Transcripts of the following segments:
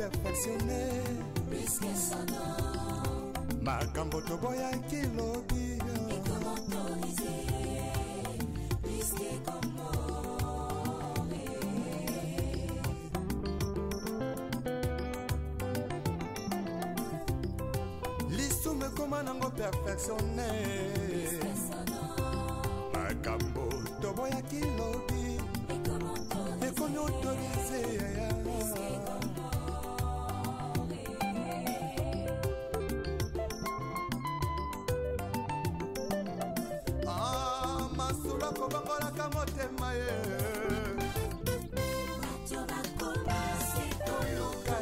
perfectionne makambo toboyaki lobi. Lisumu ekoma nango perfectionne, makambo toboyaki lobi ekomi autorise. Ah, masolo akobongolaka motema ye. Koluka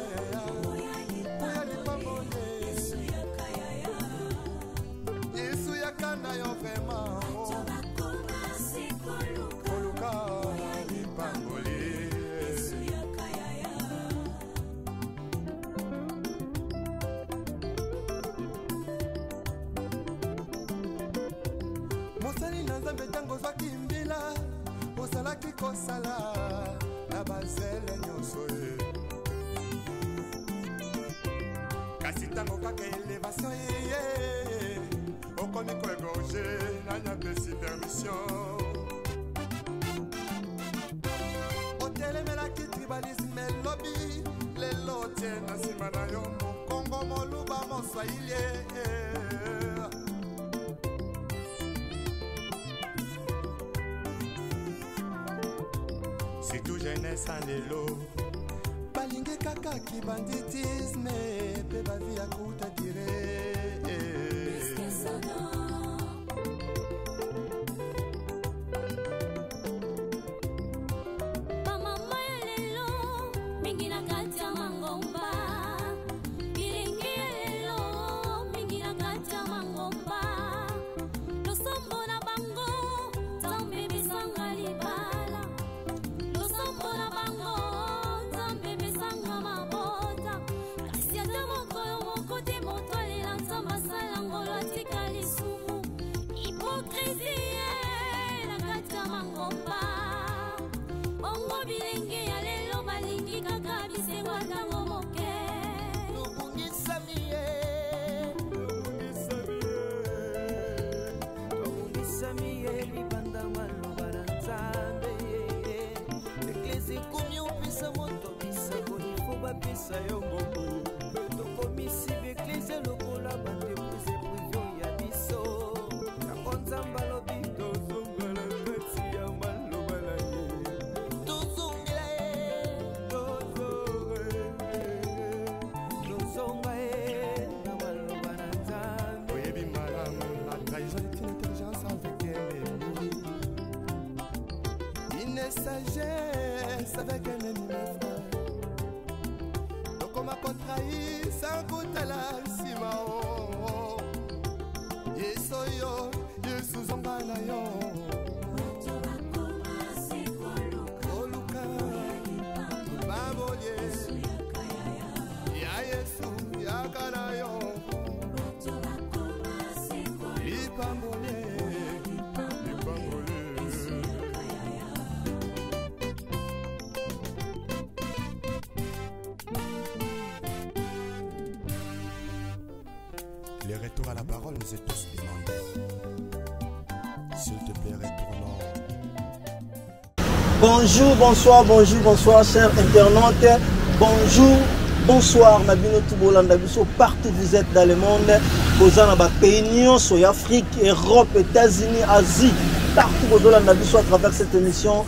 oya lipamboli, Yesu yaka na yo vraiment. Koluka lipamboli. Mosali na Nzambe, ntango ozwaki mbila, ozalaki kosala na bazele nyonso ye. Kasi ntango kaka élévation eye, okomi koégorger. Nani apesi permission? Otelemelaki tribalisme elobi, lelo otie na nsima na yo Mokongo, Moluba, Moswahili. Surtout jeunesse ya lelo balingi kaka kibanditisme mpe bavie ya courte durée. Bamama ya lelo mingi na kati ya mangomba, bilingi ya lelo mingi na kati ya mangomba, losambo na bango Nzambe besanga libala, losambo na bango Nzambe besanga mabota. Kasi ata mokolo moko te moto alela Nzambe asala ngolo atika lisumu. Hypocrisie na kati ya mangomba. Bongo bilenge ya lelo balingi kaka bisengo ya ntango moke. Tobungisami ye, tobungisami ye libanda maloba na Nzambe. Eglise ekomi opesa moto bisakoli fo bapesa yo mbongo. Tokomisi baeglise lokola baentreprise privée ya biso. Yango Nzambe alobi tozonga na kati ya maloba na ye, tozongela ye, tozonga ye na maloba na Nzambe. Oyebi malamu, la trahison est une intelligence avec un ennemi, une sagesse avec un ennemi, mes frères. Tokoma kotrahir sans kotala nsima o. Yesu oyo, Yesu zonga na yo. Koluka lipamboli ya Yesu yaka na yo, lipamboli, lipamboli. Le retour à la parole nous est tous demandé. S'il te plaît, retournons. Bonjour, bonsoir, bonjour, bonsoir, chers internautes. Bonjour, bonsoir, na bino tout bolanda biso partout vous êtes dans le monde. Boza na ba pays nyonso ya Afrique, Europe, États-Unis, Asie, partout bozolanda biso à travers cette émission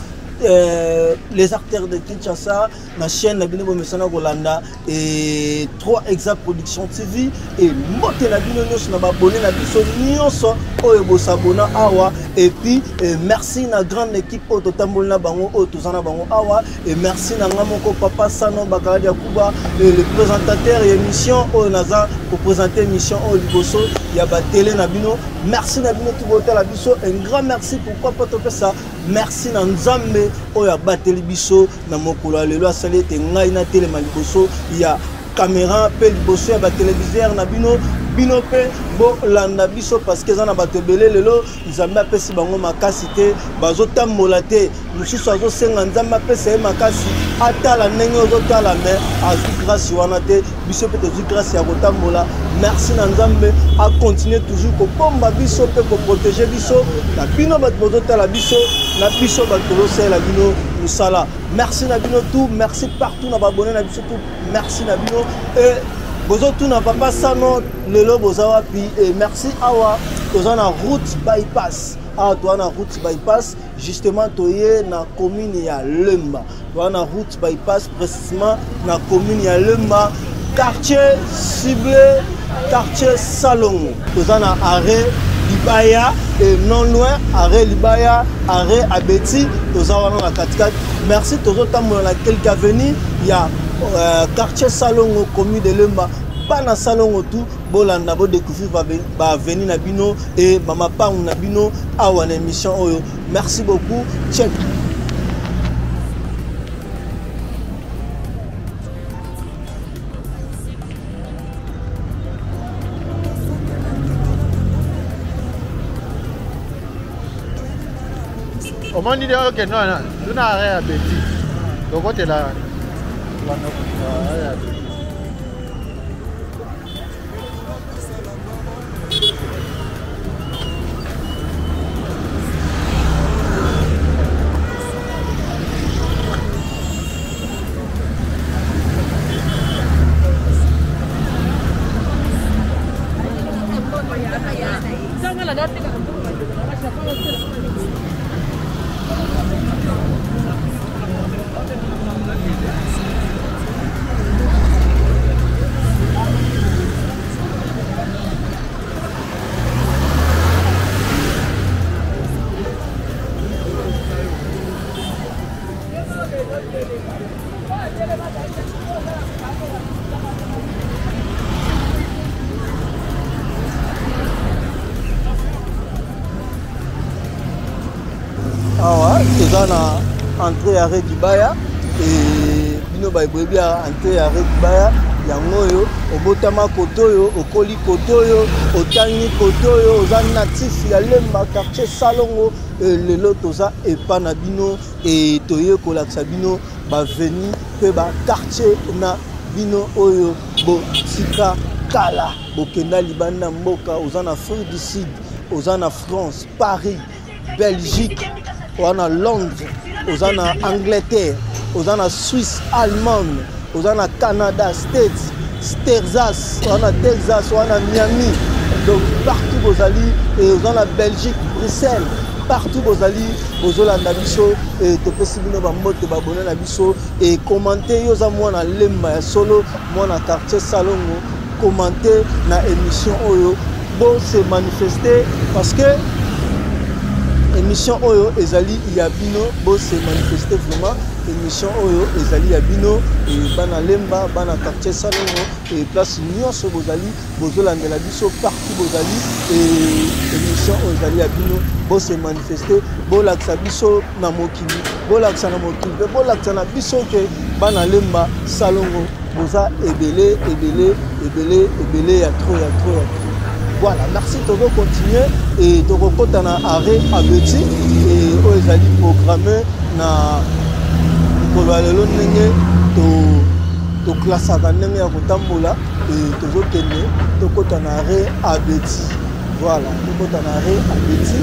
Les Artères de Kinshasa, na chaîne na bino bomesana kolanda et 3 Exact Production TV. Et mbote na bino nyonso na babone na biso nyonso oyo bosabona awa. Et puis merci na grande équipe oyo totamboli na bango, oyo toza na bango awa. Et merci na nga moko papa Sano Bakaladi Yakuba, et le présentateur ya émission oyo naza koprésenter émission oyo liboso ya batele na bino. Merci na bino tout botala biso, un grand merci. Pourquoi pas topesa merci na Nzambe oyo abateli biso na mokolo ya lelo, asali ete ngai natelema liboso ya Caméra mpe liboso ya batelevizere na bino, bino mpe bolanda biso, parce que eza na bato ebele lelo Nzambe apesi bango makasi te, bazotambola te. Mosusu azosenga Nzambe apesa ye makasi atala ndenge ozotala, me azwi grâce wana te. Biso mpe tozwi grâce ya kotambola. Merci na Nzambe, akontinue toujours kobomba biso mpe koprotege biso na bino bato bozotala biso, na biso bato tozosalela bino mosala. Merci na bino tout, merci partout na baabone na biso tout, merci na bino. E bozotuna papa Sano lelo boza wapi? E merci, awa toza na route bypass, awa toza na route bypass, justement toye na commune ya Lemba. Toza na route bypass, précisément na commune ya Lemba, quartier ciblé, quartier Salongo. Toza na arrêt Libaya et non loin arrêt Libaya, arrêt Abeti, toza wana na katikati. Merci, tozotambola na quelque avenue ya quartier Salongo, commune de Lemba. Bana Salongo tout bolanda, bodécouvrir baavenue na bino e bamapangu na bino awa na émission oyo. Merci beaucoup, check. Omoni nde okende wana tuna arrêt ya beti, tokotela arrêt ya beti. Awa toza na entrée ya arrêt Dibaya, e bino boyebi ya entrée ya arrêt Dibaya yango oyo. Obotama kote oyo, okoli kote oyo, otangi kote oyo, oza natif ya Lemba, quartier Salongo. E lelo toza epa na bino e toye kolakisa bino baveni mpe baquartier na bino oyo botika kala, bokenda libanda mboka. Oza na Afrique du Sud, oza na France, Paris, Belgique, oza na Londres, oza na Angleterre, oza na Suisse, Allemagne, oza na Canada, States, Texas, oza na Texas, oza na Miami, donc partout bozali, oza na Belgique, Bruxelles, partout bozali bozolanda biso, topesi bino bambote, babone na biso e commente. Yo oza mwana Lemba ya solo, mwana quartier Salongo, commente na émission oyo, bo se manifester parce que émission oyo ezali ya bino. Bo se manifester vraiment, émission oyo ezali ya bino. E bana Lemba, bana quartier Salongo, e place nyonso bozali bozolandela biso, partout bozali, e émission oyo ezali ya bino. Bo se manifester, bolakisa biso na mokili, bolakisa na mokili mpe bolakisa na biso ke bana Lemba Salongo boza ebele, ebele, ebele, ebele, ya trop, ya trop, ya trop. Voilà, merci. Tozo continuer et tokokota na arrêt Abeti et oyo ezali programme na mokolo ya lelo, ndenge toklasaka ndenge ya kotambola. E tozokende, tokota na arrêt Abeti. Voilà, tokota na arrêt Abeti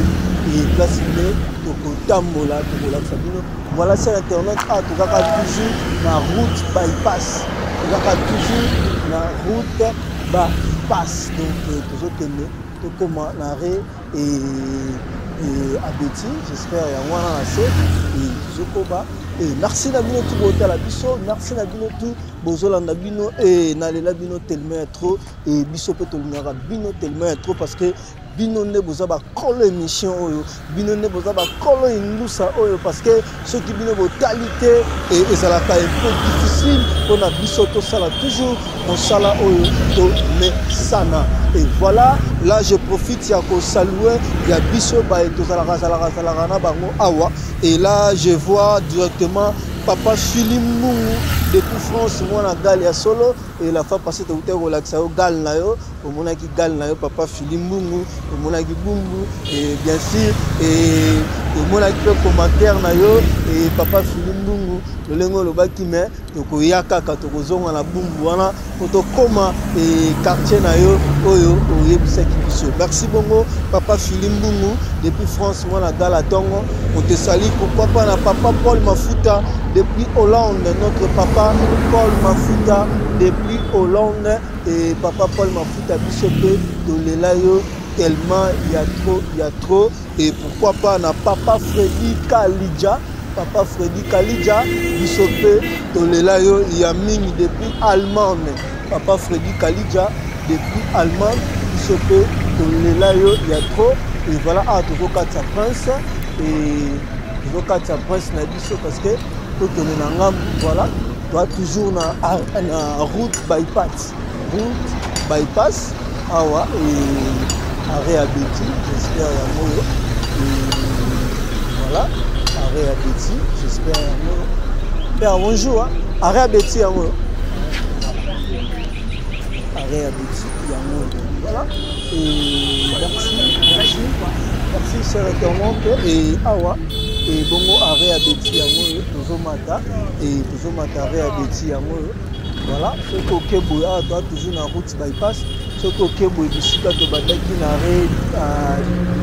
et place nde tokotambola, tokolakisa bino. Voilà, sur internet ah, tozaka toujours na route bypass, tozaka toujours na route bypass. Donc tozokende, tokóma na arrêt et Abeti, j'espère yango wana na se. E tozokoba. E merci na bino tu botala biso, merci na bino tu bozolanda bino. E nalela bino tellement ya trop, e biso mpe tolingaka bino tellement ya trop, parce que bino nde boza bakolo émission oyo, bino nde boza bakolo indusa oyo, parce que soki bino botali te, ezalaka un peu difficile mpona biso tosala toujours mosala oyo tomesana. Et voilà, là je profite ya kosalue ya biso baye tozalaka zalaka zalaka na bango awa. Et là je vois directement Papa Philly Mbungu depuis France, mwana gal ya solo. Et la fois passée tokutaki kolakisa yo gal na yo, omonaki gal na yo Papa Philly Mbungu, omonaki Bumbu et bien sûr et omonaki mpe commentaire na yo et Papa Philly Mbungu lolenge olobaki mais tokoya kaka tokozonga na Bumbu wana po tokoma e quartier na yo oyo oyebisaki biso. Merci bongo Papa Philly Mbungu depuis France, mwana gala tongo. On te salue, pourquoi pas na Papa Paul Mafuta depuis Hollande, notre Papa Paul Mafuta depuis Hollande. Et Papa Paul Mafuta biso pe tolela yo tellement il y a trop, il y a trop. Et pourquoi pas na Papa Freddy Kalidja, Papa Freddy Kalidja biso pe tolela yo ya mingi depuis Allemagne. Papa Freddy Kalidja depuis Allemagne biso pe tolela yo ya trop. Et voilà, ah, tozokatisa prince et tozokatisa prince na biso parce que tokende na ngambu. Voilà, toa toujours na route bypass, route bypass awa et arrêt à Betty, j'espère yango oyo. Et voilà, arrêt à Betty, j'espère yango oyo. Père, bonjour, hein? Arrêt à Betty yango oyo. Arrêt à Betty yango oyo. Voilà. Et merci, merci, merci, cher internaute. Et awa, et bongo arrêt à Betty yango oyo, tozomata, et tozomata arrêt à Betty yango oyo. Voilà, soki oke boye awa toa toujours na route bypass. Soki oke boye bisika tobandaki na arrêt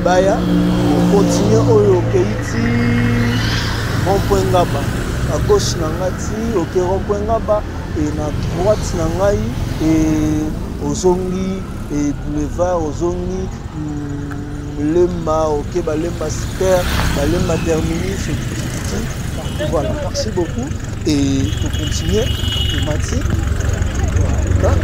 Baya, okontinue oyo okei ti rond-point Ngaba. Na gauche na nga ti oke rond-point Ngaba, et na droite na ngai et ozongi et boulevard ozongi Lemba, ok, ba Lemba super, ba Lemba terminus, et voilà, merci beaucoup. Et pour continuer, pour Mati, voilà.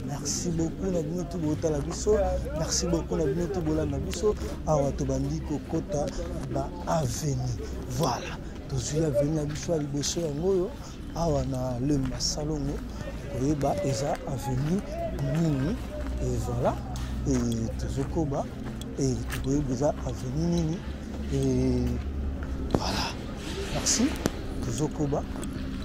Merci beaucoup na bino tout botala biso. Merci beaucoup na bino tout bolanda biso. Awa tobandi kokota ba avenue. Voilà, tozwi avenue na biso ya liboso yango oyo awa na Lemba Salongo. Koyeba eza avenue nini. Et voilà, et tozokoba et tokoyeba eza avenue nini. Et voilà, merci tozokoba.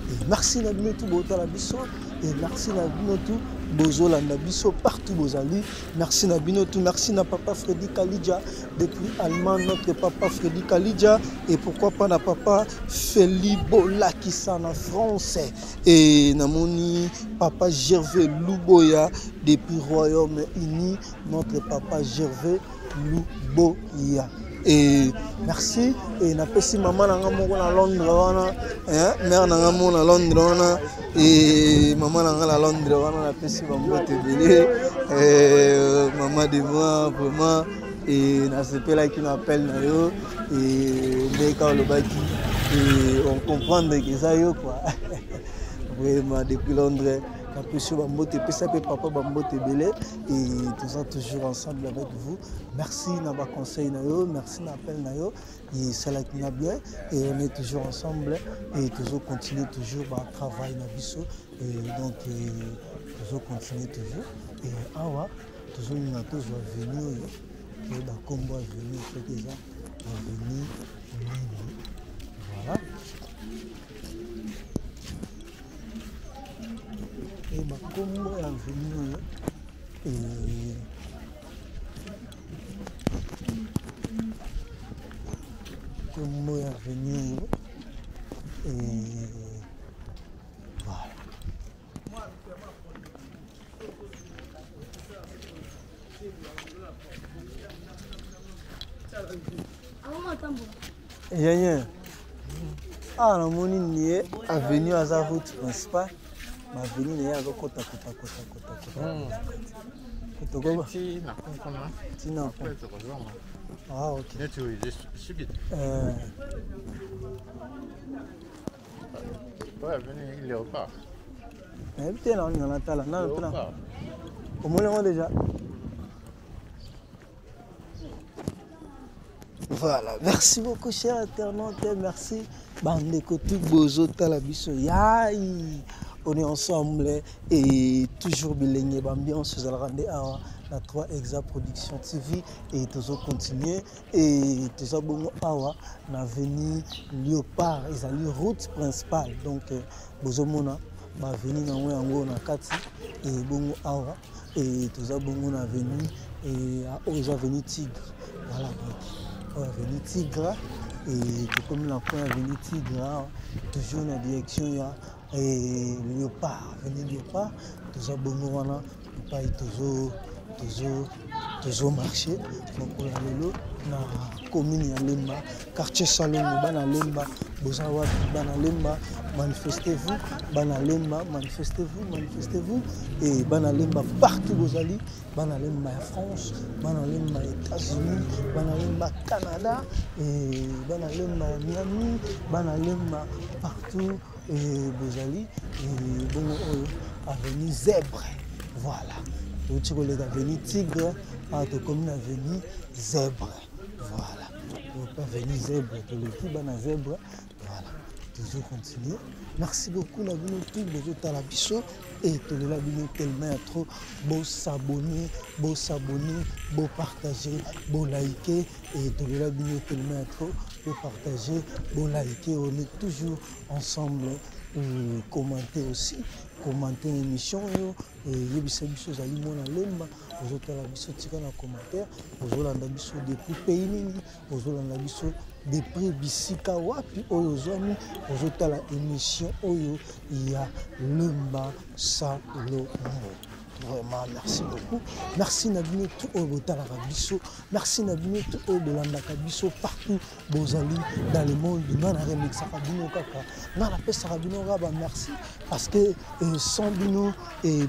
Et merci na bino tout botala biso. Et merci na bino tout bozolanda biso partout bozali. Merci na bino tout, merci na Papa Freddy Kalidja depuis Allemagne, notre Papa Freddy Kalidja, et pourquoi pas na Papa Feli Bolakisa na France, et na moni Papa Gervais Luboya depuis Royaume-Uni, notre Papa Gervais Luboya. Et merci. Et napesi mama na nga moko na Londres wana, hein, mère na nga moko na Londres wana, et mama na nga na Londres wana, napesi bango ebele. Et maman de moi vraiment, et nasepelaki na appel na yo, et ndeka olobaki, et on comprend que eza yo quoi. Vraiment depuis Londres, napesi yo bambote, epesa pe papa bambote ebele, et toza toujours ensemble avec vous. Merci na ba conseil na yo, merci na appel na yo, et ça la kina bien, et on est toujours ensemble, et toujours continuer toujours ba travail na biso, et donc et toujours continuer toujours, et awa toujours na toujours venir oyo, et ba kombo venir soki eza venir nini. Voilà. Et ba kombo ya venir oyo, et kombo ya venir oyo, et voilà. Ingénieur awa namoni nie avenue aza route principale ma avenue na ye azokota kota kota kota kota ti na pont kuna ti na pont ah ok neti oyo eza suki Ouais, avenue Léopard. Nayebi te naolinga natala nano mpena omoni yango déjà. Voilà, merci beaucoup cher internaute, merci bandeko tout bozo tala biso yayi. On est ensemble et toujours bilenge ambiance ezalaka nde awa na 3 Exa Production TV et toujours continuer et toza bongo awa na avenue Léopard ezali route principale donc bozomona ba avenue nango yango na kati et bongo awa et toza bongo na avenue et oyo eza avenue Tigre. Voilà donc oyo avenue Tigre et tokomi na coin avenue Tigre awa toujours na direction ya et Léopard, avenue Léopard toza bongo wana epai tozo tozo tozo marché mokolo ya lelo na commune ya Lemba, quartier Salongo. Bana Lemba boza wapi? Bana Lemba manifestez-vous, bana Lemba manifestez-vous, manifestez-vous et bana Lemba partout bozali, bana Lemba ya France, bana Lemba ya États-Unis, bana Lemba Canada et bana Lemba ya Miami, bana Lemba partout et bozali. Et bongo oyo avenue Zèbre, voilà touti koleka avenue Tigre awa tokomi na avenue Zèbre. Voilà avenue Zèbre toleki bana Zèbre. Voilà toujours continuer. Merci beaucoup na bino tout bozotala biso et tolela bino tellement ya trop. Bosabonner, bosabonner, bopartager, bolike et tolela bino tellement ya trop. Bopartager, bolike, on est toujours ensemble. Commenter aussi, commenter émission oyo eyebisa biso ozali mwana Lemba ozotala biso, tika na commentaire ozolanda biso depuis pays nini, ozolanda biso depuis bisika wapi oyo ozwami ozotala émission oyo ya Lemba Salongo. Vraiment merci beaucoup, merci na bino tout oyo botalaka biso, merci na bino tout oyo bolandaka biso partout bozali dans le monde. Nga na remixaka bino kaka, nga napesaka bino kaka ba merci parce que sans bino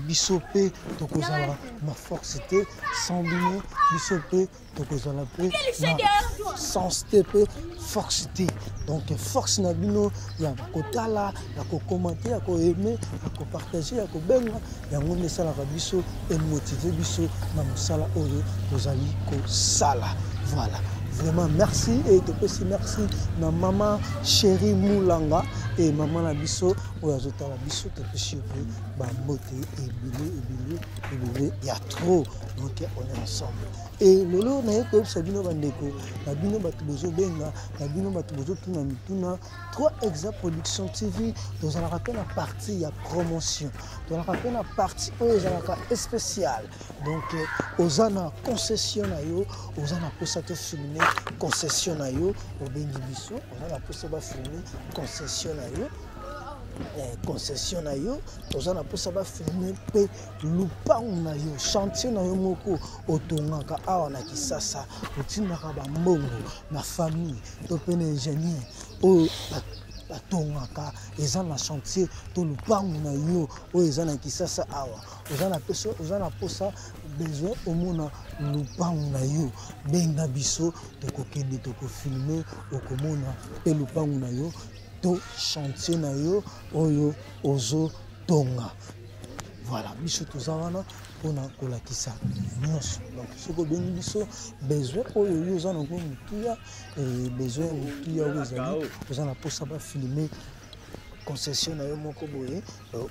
biso mpe tokozala na force te, sans bino biso mpe tokozala mpe na sens te mpe force te. Donc force na bino ya kotala, ya kokommente, ya koaime, ya kopartage, ya kobenga, yango nde esalaka biso emotive biso na mosala oyo tozali kosala. Voilà, vraiment merci et topesi merci na mama chérie Moulanga et mama na biso oyo azotala biso, topesi yo mpe bambote ebele ebele ebele ya trop. Donc on est ensemble et lelo naye koyebisa bino bandeko na bino bato bozobenga na bino bato bozotuna mituna 3 Exa Production TV tozalaka mpe na partie ya promotion, tozalaka mpe na partie oyo ezalaka spéciale. Donc oza na concession na yo, oza na posa tofilme concession na yo, obengi biso, oza na posa bafilme concession na yo, concession na yo, toza na posa bafilme mpe lupangu na yo, chantier na yo moko otongaka awa na Kisasa, otindaka bambongo na famille to mpe na ingénieur oyo batongaka eza na chantier to lupangu na yo oyo eza na Kisasa awa, oza na posa besoin omona lupangu na yo, benga biso, tokokende tokofilme, okomona mpe lupangu na yo to chantier na yo oyo ozotonga. Voilà, biso toza wana mpona kolakisa nyonso. Donc soki obengi biso besoin oyo yo oza nango motuya, besoin motuya oyo ezali oza na posa bafilme concession na yo moko boye,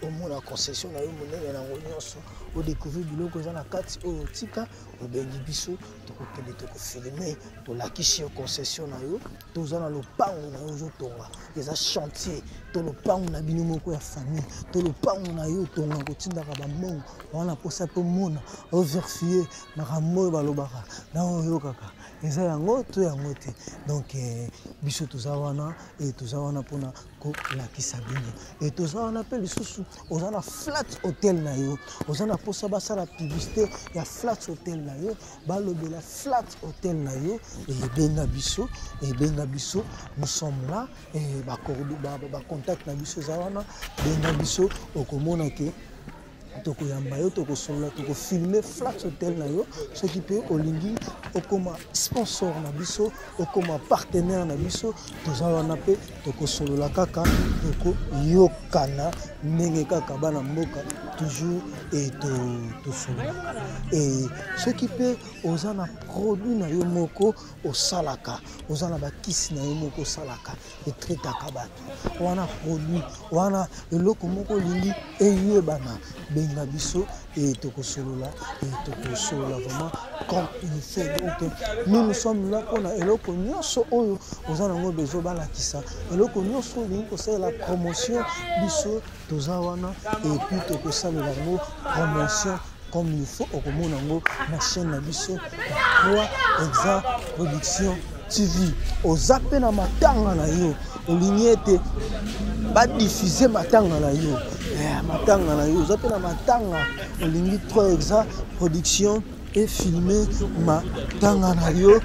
omona concession na yo monene nango nyonso, odécouvrir biloko eza na kati oyo otika, obengi biso tokokende tokofilme, tolakisi yo concession na yo, toza na lopango na yo ozotonga eza chantier to lopango na bino moko ya famille to lopango na yo otonga kotindaka bambongo wana mposa mpe omona overifie makambo oyo balobaka na oyo oyokaka eza yango to yango te. Donc biso toza wana e toza wana mpona Kolakisa bino e toza wana mpe lisusu oza na flat hotel na yo, oza na mposa basala publicité ya flat hotel na yo, balobela flat hotel na yo, ebenga biso, ebenga biso, nous sommes là. Bacontact na biso eza wana, benga biso, okomona ke tokoyamba yo, tokosolola, tokofilme flat hotel na yo. Soki mpe olingi okoma sponsor na biso, okoma partenaire na biso, toza wana mpe tokosolola kaka, tokoyokana ndenge kaka bana mboka toujours e tosololaka. E soki mpe oza na produit na yo moko osalaka, oza na bakisi na yo moko osalaka, etraitaka bato wana, produit wana, eloko moko olingi eyebana, benga biso e tokosolola, e tokosolola vraiment comme il faut. Donc nous, nous sommes là mpona eloko nyonso oyo oza nango besoin balakisa, eloko nyonso olingi kosalela promotion, biso toza wana et puis tokosalela yango promotion comme il faut. Okomona yango na chaîne na biso 3 Exa Production TV. Oza mpe na matanga na yo, olingi ete badiffuze matanga na yo, matanga na yo, oza mpe na matanga, olingi 3 Exa Production efilme matanga na yo,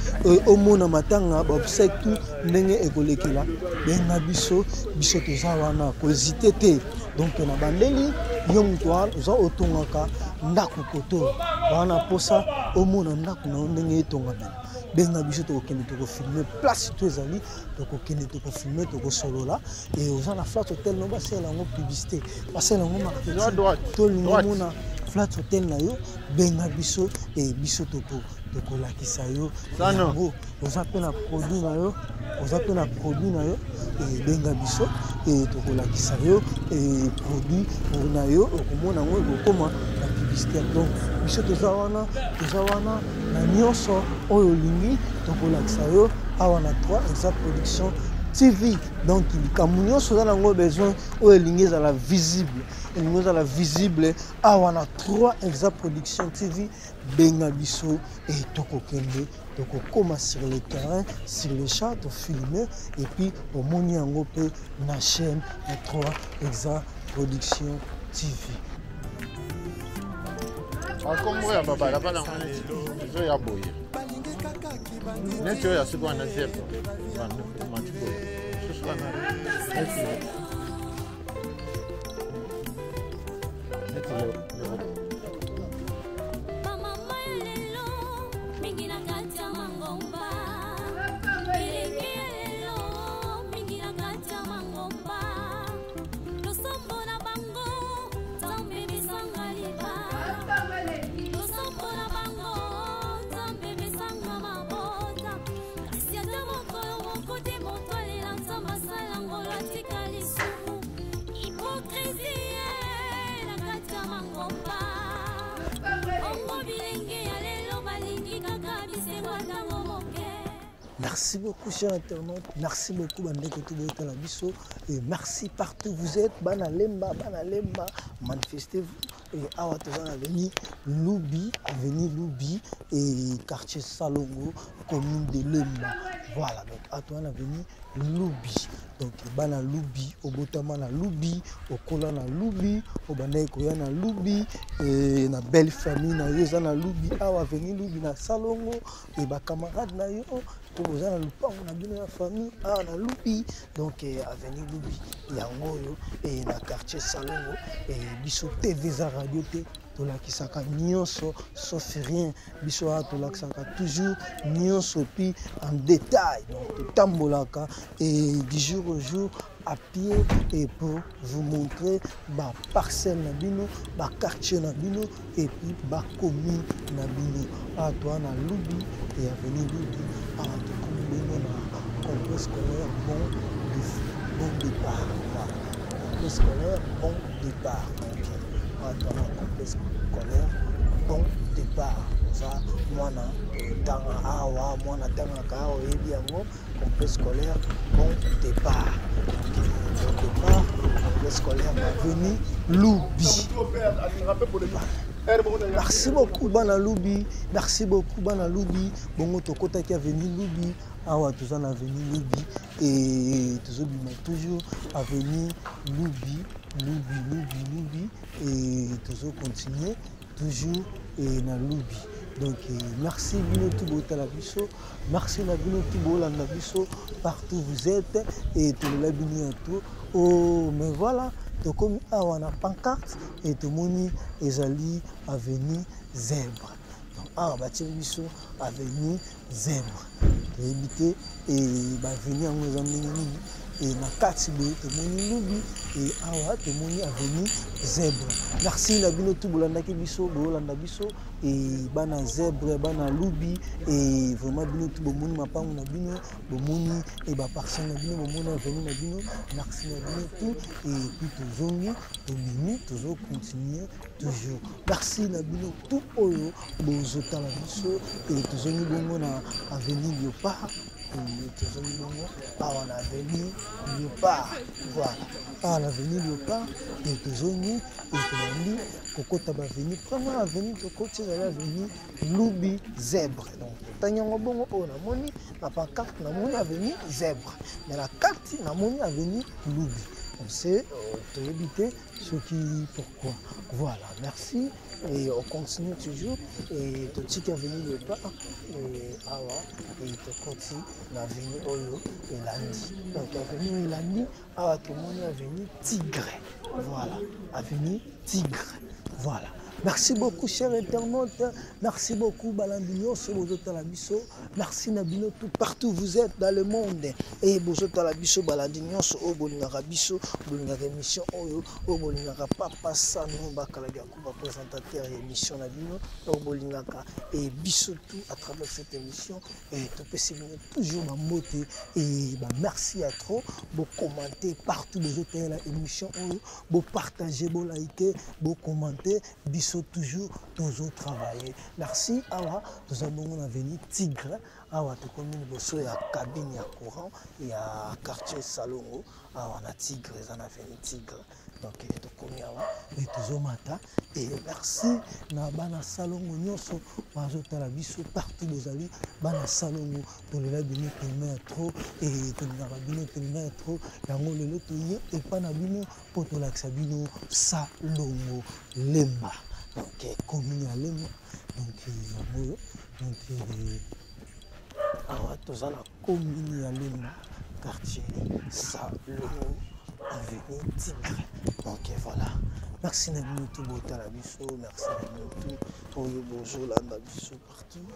omona matanga baobsèque tout ndenge ekolekela, benga biso, biso toza wana, kohésite te. Donc na bandeli yo moto oza otongaka ndako koto wana, mposa omona ndako na yo ndenge etongamela, benga biso, tokokende tokofilme place to ezali, tokokende tokofilme, tokosolola. E oza na flat hotel no, basalela yango publicité, basalela yango marketing, tolingi omona flat hotel na yo, benga biso e biso tokolakisa yo yango. Oza mpe na produit na yo, oza mpe na produit na yo, ebenga biso e tokolakisa yo e produit na yo, okomona yango ekokóma na publicitaire. Donc biso toza wana, toza wana na nyonso oyo olingi, tokolakisa yo awa na 3 Exa Production TV. Donc likambo nyonso oza nango besoin, oyo elingi ezala visible, elingi ezala visible awa na 3 Exa Production TV, benga biso e tokokende, tokokóma sur le terrain, sur le champ, tofilme et puis omoni yango mpe na chaîne ya 3 Exa Production TV. Bakombo ya babalabala yango neti ezoya boye, neti oyo ya soki wana zepo mati boye, mosusu wana neti Bamama ya lelo mingi na kati ya mangomba, bilenge ya lelo mingi na kati ya mangomba, losambo na bango Nzambe besanga liba, losambo na bango Nzambe besanga mabota, kasi ata mokolo moko te moto alela Nzambe asala ngolo atika lisumu, hypocrisie na kati ya mangomba. Bongo bilenge ya lelo balingi kaka bisengo ntango moke. Merci beaucoup, chers internautes. Merci beaucoup, bandeko tout botala biso. Et merci partout où vous êtes. Bana Lemba, Bana Lemba, manifestez-vous. Et awa toza na avenue Lubi, avenue Lubi et quartier Salongo, commune de Lemba. Voilà, donc à toi avenue Lubi. Donc bana Lubi, obotama na Lubi, okola na Lubi, obandaki koya na Lubi, et na belle famille na yo eza na Lubi, awa avenue Lubi na Salongo, et ba camarade na yo to boza na lupango na bino ya famille awa na Lubi. Donc avenue Lubi yango oyo e na quartier Salongo. E biso TV eza radio te, tolakisaka nyonso sauf rien. Biso awa tolakisaka toujours nyonso et puis en détail. Donc totambolaka et du jour au jour à pied et pour vous montrer ba parcelle na bino, ba quartier na bino et puis ba commune na bino. Awa toa na Lubi et avenue Lubi, awa tokomi bongo na complexe scolaire Bon Départ. Voilà, complexe scolaire Bon Départ. Donc awa toa na complexe scolaire. Bon départ, oza mwana otanga awa, mwana atangaka awa, oyebi yango, complexe scolaire Bon Départ. Bon Départ, complexe scolaire avenue Loubi. Merci beaucoup bana Loubi, merci beaucoup bana Loubi. Bongo tokotaki avenue Loubi, awa toza na avenue Loubi et tozobima toujours avenue Loubi, Loubi, Loubi, Loubi et tozo continuer toujours et na Loubi. Donc merci bino tout botala biso, merci na bino tout bolanda biso partout vous êtes et tolela bino ya tout. Oh mais voilà, tokomi awa na pancarte et tomoni ezali avenue Zèbre. Donc awa batieli biso avenue Zèbre. Toyebi te e baavenue yango eza ndenge nini e na kati boye tomoni lubi e awa tomoni avenue Zèbre. Merci na bino tout bolandaki biso, bolanda biso e bana Zèbre, bana Lubi e vraiment bino tout bomoni mapango na bino, bomoni e ba parcelle na bino, bomoni avenue na bino. Merci na bino tout et puis tozongi, tobimi, tozo continuer toujours. Merci na bino tout oyo bozotala biso et tozongi bongo na avenue Léopard, tozongi bongo awa na avenue Léopard. Voilà, awa na avenue Léopard et tozongi et tobandi kokota ba avenue. Première avenue tokoti ezali avenue Loubi Zèbre. Donc totangi yango bongo oyo namoni na pancarte, namoni avenue Zèbre, mais na carte namoni avenue Loubi. On sait, toyebi te soki pourquoi. Voilà, merci et on continue toujours et totiki avenue Léopard et awa et tokoti na avenue oyo elandi. Donc avenue oyo elandi awa tomoni avenue Tigre. Voilà, avenue Tigre. Voilà. Merci beaucoup chers internautes, merci beaucoup balandi nyonso bozotala biso, merci na bino tout partout vous êtes dans le monde et bozotala biso balandi nyonso oyo bolingaka biso, bolingaka émission oyo, oyo bolingaka Papa Sano Bakala Diakuba présentateur ya émission na bino, oyo bolingaka et biso tout à travers cette émission et topesi bino toujours ba mbote et ba merci à trop, bo commenter partout bozotala émission oyo, bo partager, bo liker, bo commenter, biso toujours tozo travailler. Merci awa toza bongo na avenue Tigre, awa tokomi liboso ya cabine ya courant ya quartier Salongo, awa na Tigre, eza na avenue Tigre. Donc tokomi awa et tozomata et merci na bana Salongo nyonso bazotala biso partout bozali bana Salongo, tolela bino tellement ya trop et tolingaka bino tellement ya trop, yango lelo toye epa na bino po tolakisa bino Salongo Lemba. Donc commune ya Lemba, donc yango, donc awa toza na commune ya Lemba, quartier Salongo, avenue Tigre. Donc voilà, merci na bino tout botala biso, merci na bino tout oyo bozolanda biso partout,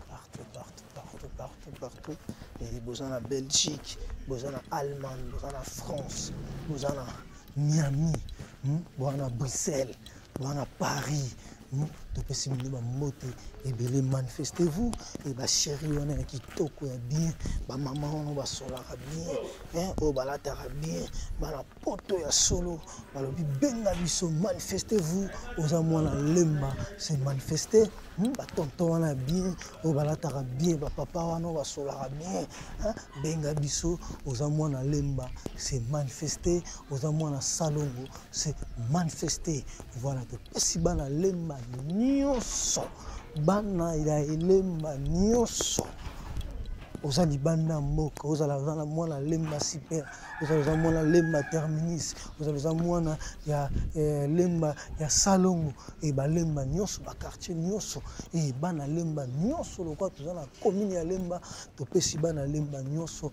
partout, partout, partout, partout, partout. Et boza na Belgique, boza na Allemagne, boza na France, boza na Miami, boza na Bruxelles, boza na Paris. Topesi bino ba mbote ebele, manifestez-vous et ba chéri wana ya kitoko ya bien, ba mama wana basolaka bien, hein, oyo balataka bien, bana poto ya solo, balobi benga biso, manifestez-vous, oza mwana Lemba, c'est manifester, ba tonton wana bien, oyo balataka bien, ba papa wana oyo basolaka bien, hein, benga biso, oza mwana Lemba, c'est manifester, oza mwana Salongo, c'est manifester. Voilà, topesi bana Lemba nyonso, bana ya Lemba nyonso, oza libanda mboka, ozala oza na mwana Lemba super, ozala oza mwana Lemba terminus, ozala oza mwana ya Lemba ya Salongo, e ba Lemba nyonso, ba quartier nyonso, e bana Lemba nyonso, lokwa toza na commune ya Lemba, topesi bana Lemba nyonso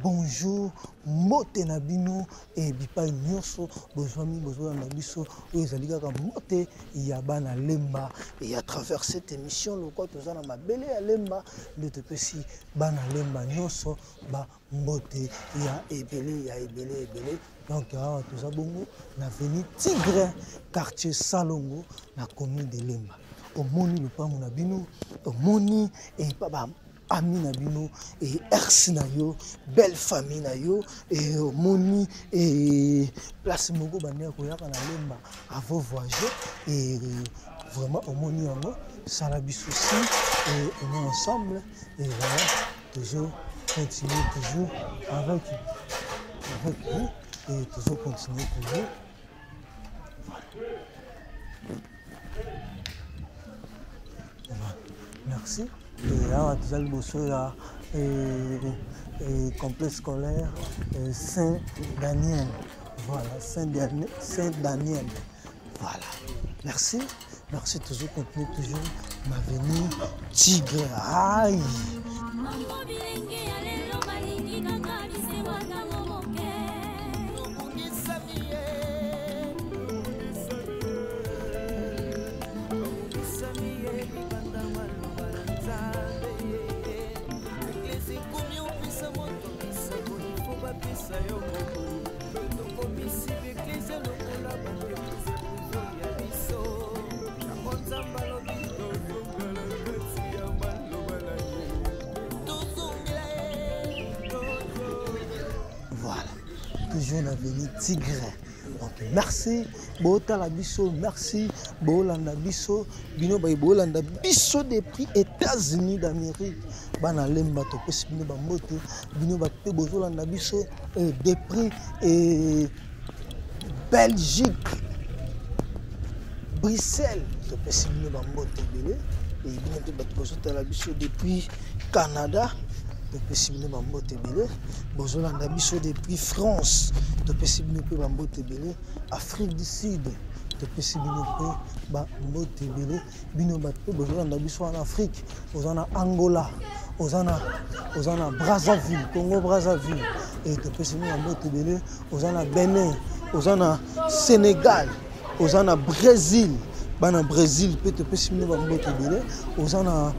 bonjour, mbote na bino, e bipai nyonso bozwami, bozolanda biso, oyo ezali kaka mbote ya bana Lemba. Et à travers cette émission, lokwa toza na mabele ya Lemba, nde topesi bana Lemba nyonso ba mbote ya ebele, ya ebele, ebele. Donc awa toza bongo na avenue Tigre, quartier Salongo, na commune de Lemba. Omoni lopango na bino, omoni e ba ami na bino, e ex na yo, belle famille na yo, e omoni e place moko bandeko koyaka na Lemba avant voyager, e Vraiment omoni yango, sala biso si et on est ensemble et voilà, toujours continuer toujours avec avec vous et toujours continuer toujours. Voilà. Voilà. Merci. Et awa toza liboso ya complexe scolaire Saint Daniel. Voilà, Saint Daniel, Saint Daniel. Voilà. Merci. Merci toujours, continue toujours ma venue Tigre. Aïe. Voilà, toujours la venue Tigre. Donc merci botala biso, merci bolanda biso, bino baye bolanda biso depuis États-Unis d'Amérique. Bana lemba topesi bino ba mbote, bino ba pe bozolanda biso depuis Belgique, Bruxelles, topesi bino ba mbote ebele. Et bino pe bato bozotala biso depuis Canada, topesi bino ba mbote ebele. Bozolanda biso depuis France, topesi bino pe ba mbote ebele. Afrique du Sud, topesi bino pe ba mbote ebele. Bino bato pe bozolanda biso en Afrique, oza na Angola, oza na Brazzaville, Congo Brazzaville, et topesi bino ba mbote ebele. Oza na Benin, oza na Sénégal, oza na Brésil, bana Brésil pe topesi bino ba mbote ebele. Oza na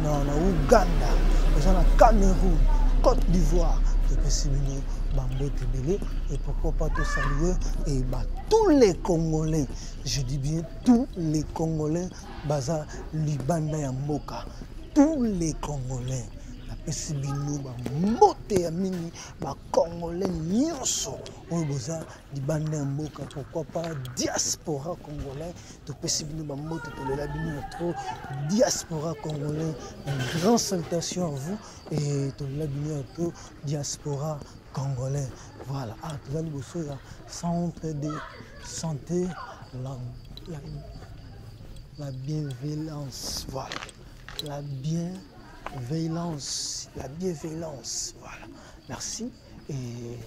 Ouganda, oza na Cameroun, Côte d'Ivoire, topesi bino ba mbote ebele. Et pourquoi pas te saluer et bah, tous les Congolais, je dis bien tous les Congolais baza libanda ya mboka, tous les Congolais napesi bino ba mbote ya mingi, ba Congolais nyonso oyo boza libanda ya mboka, pourquoi pas diaspora congolais, topesi bino ba mbote, tolela bino ya trop. Diaspora congolais, une grande salutation à vous et tolela bino ya trop diaspora congolais. Voilà, ah, toza liboso ya centre de santé la bienveillance. Voilà, la bienveillance, la bienveillance. Voilà, merci. Et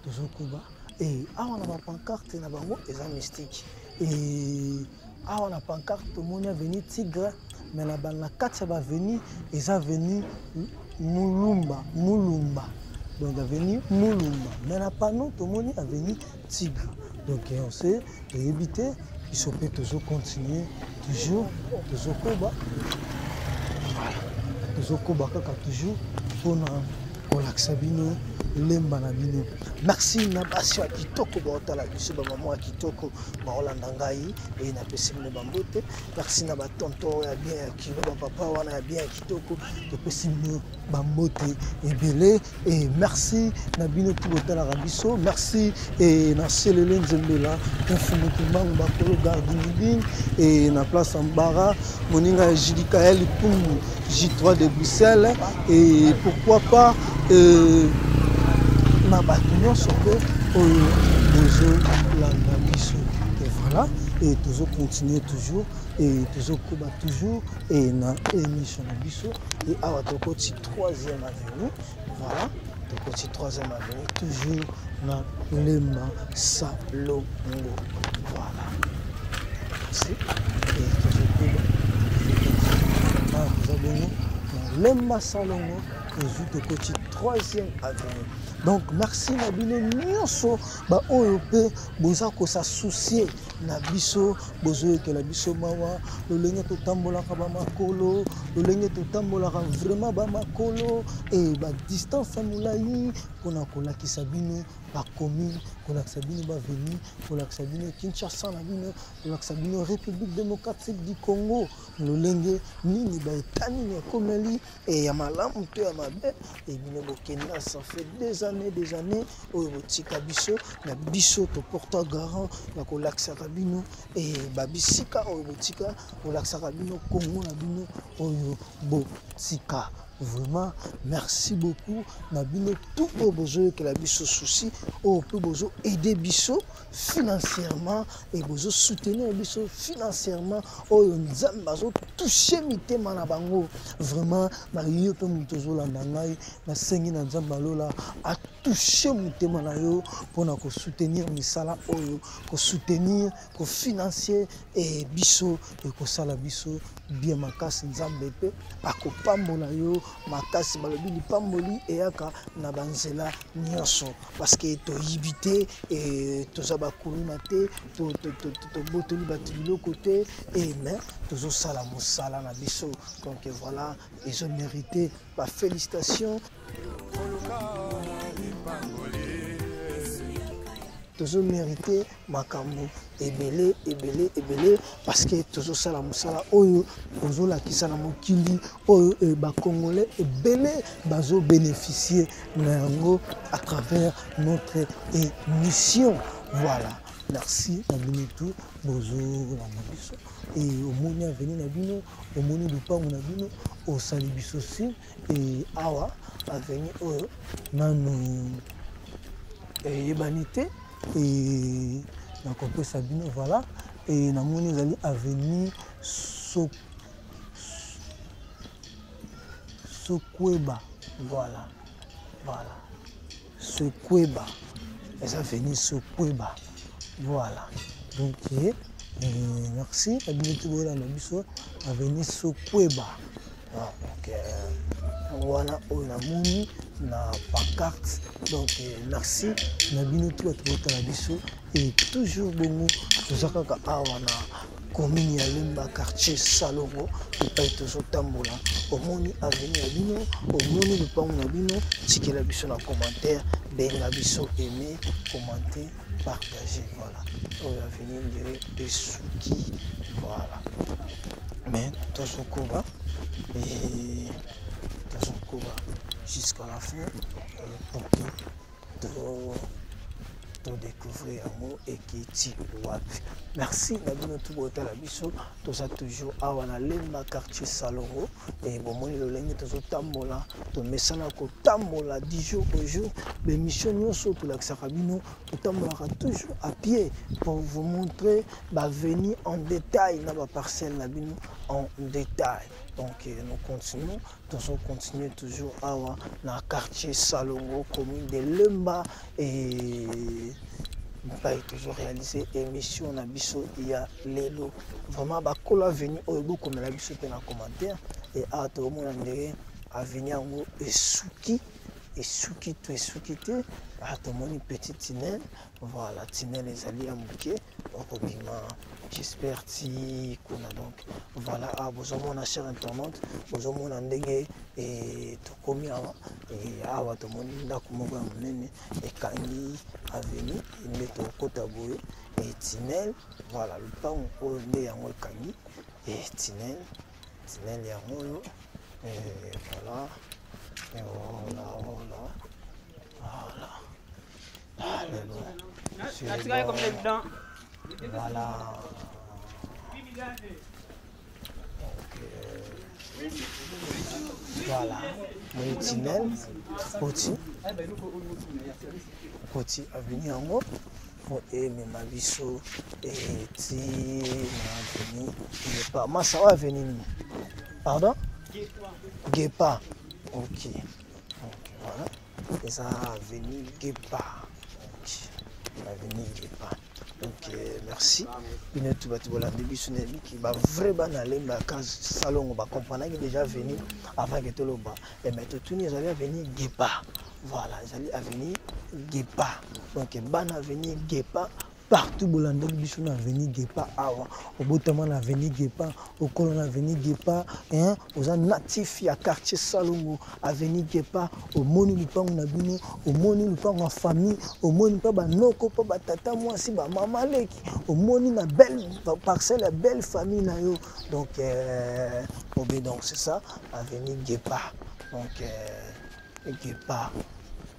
tozokuba et awa na ba pancarte na bango eza mystique. Et awa na pancarte tomoni avenue Tigre, mais na ba na kati ya ba avenue eza avenue Mulumba, Mulumba. Donc avenue Mulumba, mais na panneau tomoni avenue Tigre. Donc on sait toyebi te, biso mpe tozo continuer toujours, tozokoba. Voilà, tozokoba kaka toujours mpona kolakisa bino lemba na bino. Merci na basi ya kitoko baotala biso, ba mama ya kitoko baolanda ngai e napesi bino bambote. Merci na ba tonton ya bien ya kilo, ba papa wana ya bien ya kitoko, topesi bino bambote ebele. Et merci na bino tu botalaka biso. Merci et na Selele Nzembela, Mfumu Kimbangu Bakolo Gardinibing et na place Ambara, moninga ya Judikael Pungu J3 de Bruxelles et pourquoi pas na bato nyonso mpe oyo bozolanda biso. Et voilà, et tozo continuer toujours et tozokoba toujours et na émission na biso. Et awa tokoti 3e avenue. Voilà, tokoti 3e avenue toujours na Lemba Salongo. Voilà, merci. Et tozokoba awa toza bongo na Lemba Salongo, tozwi tokoti 3e avenue. Donc merci na bino nyonso ba oyo pe boza kosa soucier na biso, bozoyokela biso mawa, lolenge totambolaka ba makolo, lolenge totambolaka vraiment ba makolo et ba distance ya molai mpona kolakisa bino Bacommune, kolakisa bino baavenue, kolakisa bino Kinshasa na bino, kolakisa bino République démocratique du Congo, lolenge nini baeta nini ekomeli e ya malamu to ya mabe. E bino bokenda, ça fait des années, des années oyo botika biso na biso, toporta garant ya kolakisaka bino e babisika oyo botika, kolakisaka bino Congo na bino oyo botika. Vraiment, merci beaucoup na bino tout oyo bozoyokela biso souci, oyo mpe bozo aider biso financièrement et bozo soutenir biso financièrement, oyo Nzambe azotouche mitema na bango. Vraiment, na yo mpe moto ozolanda ngai, nasengi na Nzambe alola atouche motema na yo mpona kosoutenir misala oyo, kosoutenir, kofinancie e biso, ekosala biso bien makasi. Nzambe mpe akopambola yo makasi. Balobi lipamboli eyaka na banzela nyonso, parce que toyibi te, e toza bakuluna te, tobotoli bato biloko te, e mais tozosala mosala na biso. Donc voilà, ezomérite bafélicitation. Tozomérite makambo ebele ebele ebele, parce que tozosala mosala oyo ozolakisa na mokili oyo bacongolais ebele bazobénéficie na yango à travers notre émission. Voilà, merci na bino tout bozolanda biso. E omoni avenue na bino, omoni lupango na bino, osali biso si. E awa avenue oyo nanu eyebani te, e nakopesa bino. Voilà, e namoni ezali avenue Sokweba. Voilà, Sokweba, eza avenue Sokweba. Voilà, donc merci na bino tout bolanda biso, avenue Sokweba. Donc wana oyo namoni na pancarte. Donc merci na bino tout bato botala biso. Et toujours bongo, toza kaka awa na commune ya Lemba, quartier Salongo, epai tozotambola. Omoni avenue ya bino, omoni lupango na bino, tikela biso na commentaire, benga biso, aime, commenter, partager. Voilà, oyo avenue ndire esuki. Voilà, mais tozokoba et tozokoba jusqu'à la fin pour que todécouvrir yango ekiti wapi. Merci na bino tout botala biso. Toza toujours awa na Lemba, quartier Salongo, e bomoni lolenge tozotambola. Tomesana kotambola du jour au jour, bémission nyonso tolakisaka bino, totambolaka toujours à pied pour vous montrer baavenue en détail na baparcelle na bino en détail. Donc nous continuons, tozocontinue toujours awa na quartier Salongo, commune de Lemba, et pai toujours réaliser émission na biso ya lelo. Vraiment, bakola avenue oyo, bokomela biso mpe na commentaire. E awa tokomona ndenge avenue yango esuki, esuki to esuki te. Awa tomoni petit tunnel. Voilà, tunnel ezali ya moke, okobima j'espère ti kuna. Donc voilà, awa bozomona, cher internaute, bozomona ndenge tokomi awa. Awa tomoni ndako moko ya monene ekangi avenue nde tokota boye, tunnel. Voilà, lupango oyo nde yango ekangi tunnel, tunnel yango oyo. Voilà, voilà, voilà, voilà. Lelo, voilà. Donc, voilà, moni tunnel, koti koti avenue yango po emema biso eti na avenue Gepa. Masa oyo avenue nini, pardon? Gepa, ok. Donc voilà, eza avenue Gepa, ok, avenue Gepa. Donc merci bino tout bato bolandi biso. Nayebiki bavrai bana Lemba ka Salongo bacomprenaki déjà avenue avant ke toloba, mais totuni, ezali avenue Gepa. Voilà, ezali avenue Gepa. Donc bana avenue Gepa. Partout bolandeli biso na avenue Guépard awa. Obotama na avenue Guépard, okolo na avenue Guépard, hein, oza natif ya quartier Salongo, avenue Guépard, omoni lupango na bino, omoni lupango ya famille, omoni pa ba noko, pa ba tata mwasi, ba mama leki, omoni na belle parcelle ya belle famille na yo. Donc obe, donc c'est ça, avenue Guépard. Donc Guépard.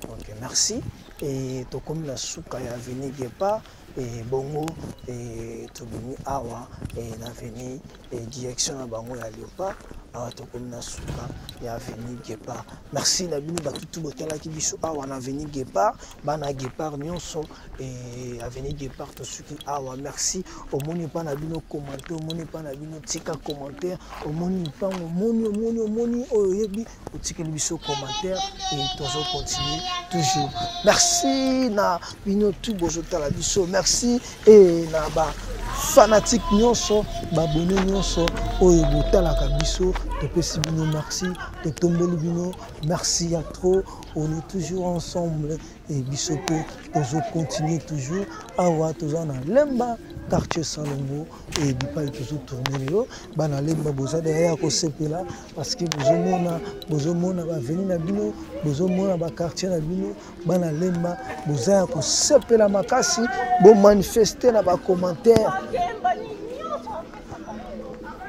Donc merci et tokomi na suka ya avenue Guépard et bongo et tobimi awa et na avenue et direction na bango ya Léopard awa tokomi na suka ya avenue Guépard. Merci na bino bato tout botalaki biso awa na avenue Guépard, bana Guépard nyonso et avenue Guépard tosuki awa. Merci omoni pa na bino commenter, omoni pa na bino tika commentaire, omoni mpango, omoni, omoni, omoni oyo oyebi otikeli biso commentaire et tozo continuer toujours. Merci na bino tout bozotala biso, merci et na ba fanatique nyonso, babone nyonso oyo botalaka biso, topesi bino merci, totombeli bino merci ya trop. On est toujours ensemble et biso pe tozo continuer toujours awa toza na Lemba quartier Salongo et bipai tozo tourner lelo. Bana Lemba boza derrière kosepela parce que bozomona, bozomona ba avenue na bino, bozomona ba quartier na bino. Bana Lemba boza ya kosepela makasi, bo manifester na ba commentaire,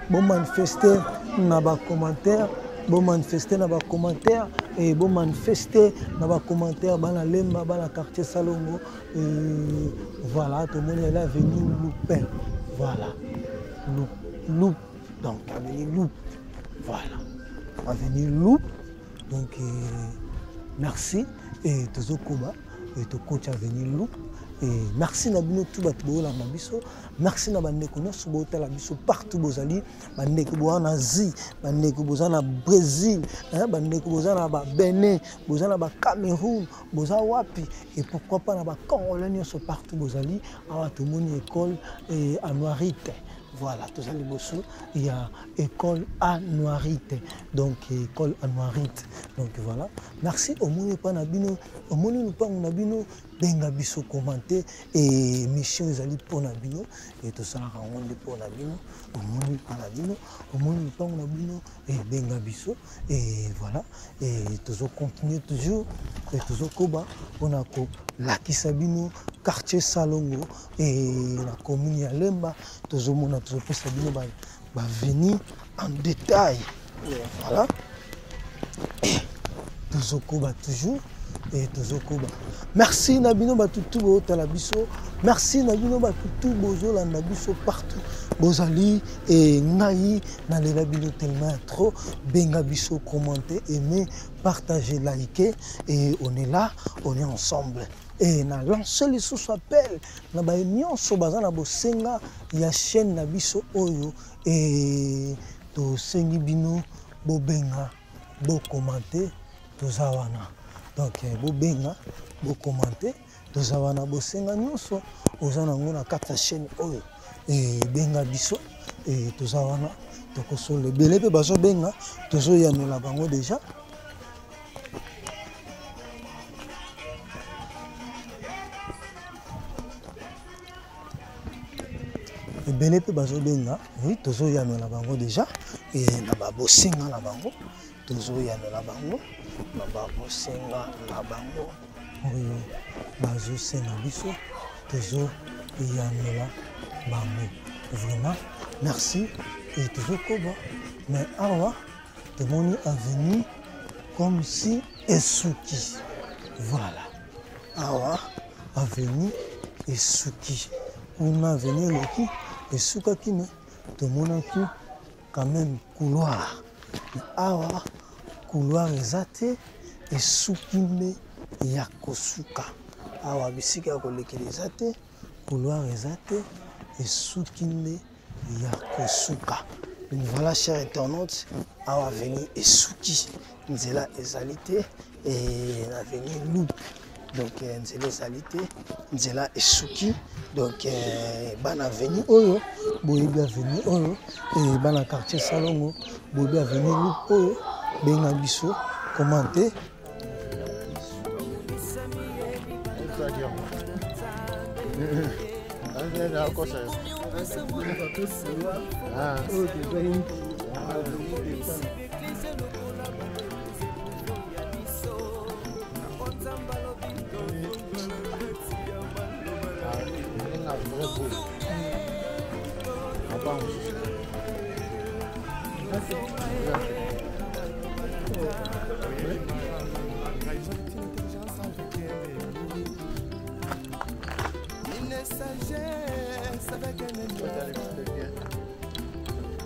bo manifester na ba commentaire, bo manifester na ba commentaire et bo manifester na ba commentaire. Bana Lemba, bana quartier Salongo et voilà, tout le monde est là, avenue Loupin, voilà, Loup, Loup, donc avenue Loup, voilà, avenue Loup. Donc merci et tozokoba et tokoti avenue Loup. Et merci na bino tout bato boyolanda biso, merci na bandeko nyonso botala biso partout bozali, bandeko boza na Asie, bandeko boza na Brésil, hein, bandeko boza na ba Bénin, boza na ba Cameroun, boza wapi, et pourquoi pas na ba Congolais nyonso partout bozali. Awa tomoni école et Anuarite, voilà, tozali liboso ya école Anuarite, donc école Anuarite. Donc voilà, merci omoni pa na bino, omoni lupango na bino, benga biso, commenter et mission ezali mpo na bino et tosalaka yango nde mpo na bino. Omoni pa na bino, omoni lupango na bino et benga biso et voilà, et tozo continuer toujours et tozo koba mpona kolakisa bino quartier Salongo et na commune ya Lemba. Tozomona, tozopesa bino ba venir en détail. Et voilà, tozokoba toujours et tozokoba. Merci na bino bato tout botala biso, merci na bino bato tout bozolanda biso partout bozali et ngai nalela bino tellement ya trop. Benga biso, commenter, aimer, partager, liker et on est là, on est ensemble. Et na lancer lisusu appel na baye nyonso baza na bosenga ya chaîne na biso oyo et tosengi bino bobenga, bokommente, toza wana. Donc bobenga, bokommente, toza wana. Bosenga nyonso oza nango na kati ya chaîne oyo et benga biso et toza wana. Tokosola ebele mpe bazobenga, tozoyanola bango déjà. Ebele mpe bazobenga, oui, tozoyanola bango déjà et na babosenga na bango, tozoyanola bango na babosenga na bango oyo bazosenga biso, tozoyanola bango. Vraiment merci et tozokoba. Mais awa tomoni avenue comme si esuki, voilà, awa avenue esuki, kuna avenue eleki esukaki, mais tomonaki quand même couloir. Mais awa couloir eza te, esuki nde ya kosuka. Awa bisika ya kolekela eza te, couloir eza te, esuki nde ya kosuka. Donc voilà, chers internautes, awa avenue esuki, nzela ezali te et avenue Loup. Donc nzela ezali te, nzela esuki. Donc bana avenue oyo boyebi avenue oyo et bana quartier Salongo boyebi avenue Loup oyo, benga biso, commenter. Nakosa yo. Ah. Ndenge vrai boule. Papa mosusu. Une sagesse avec un ennemi.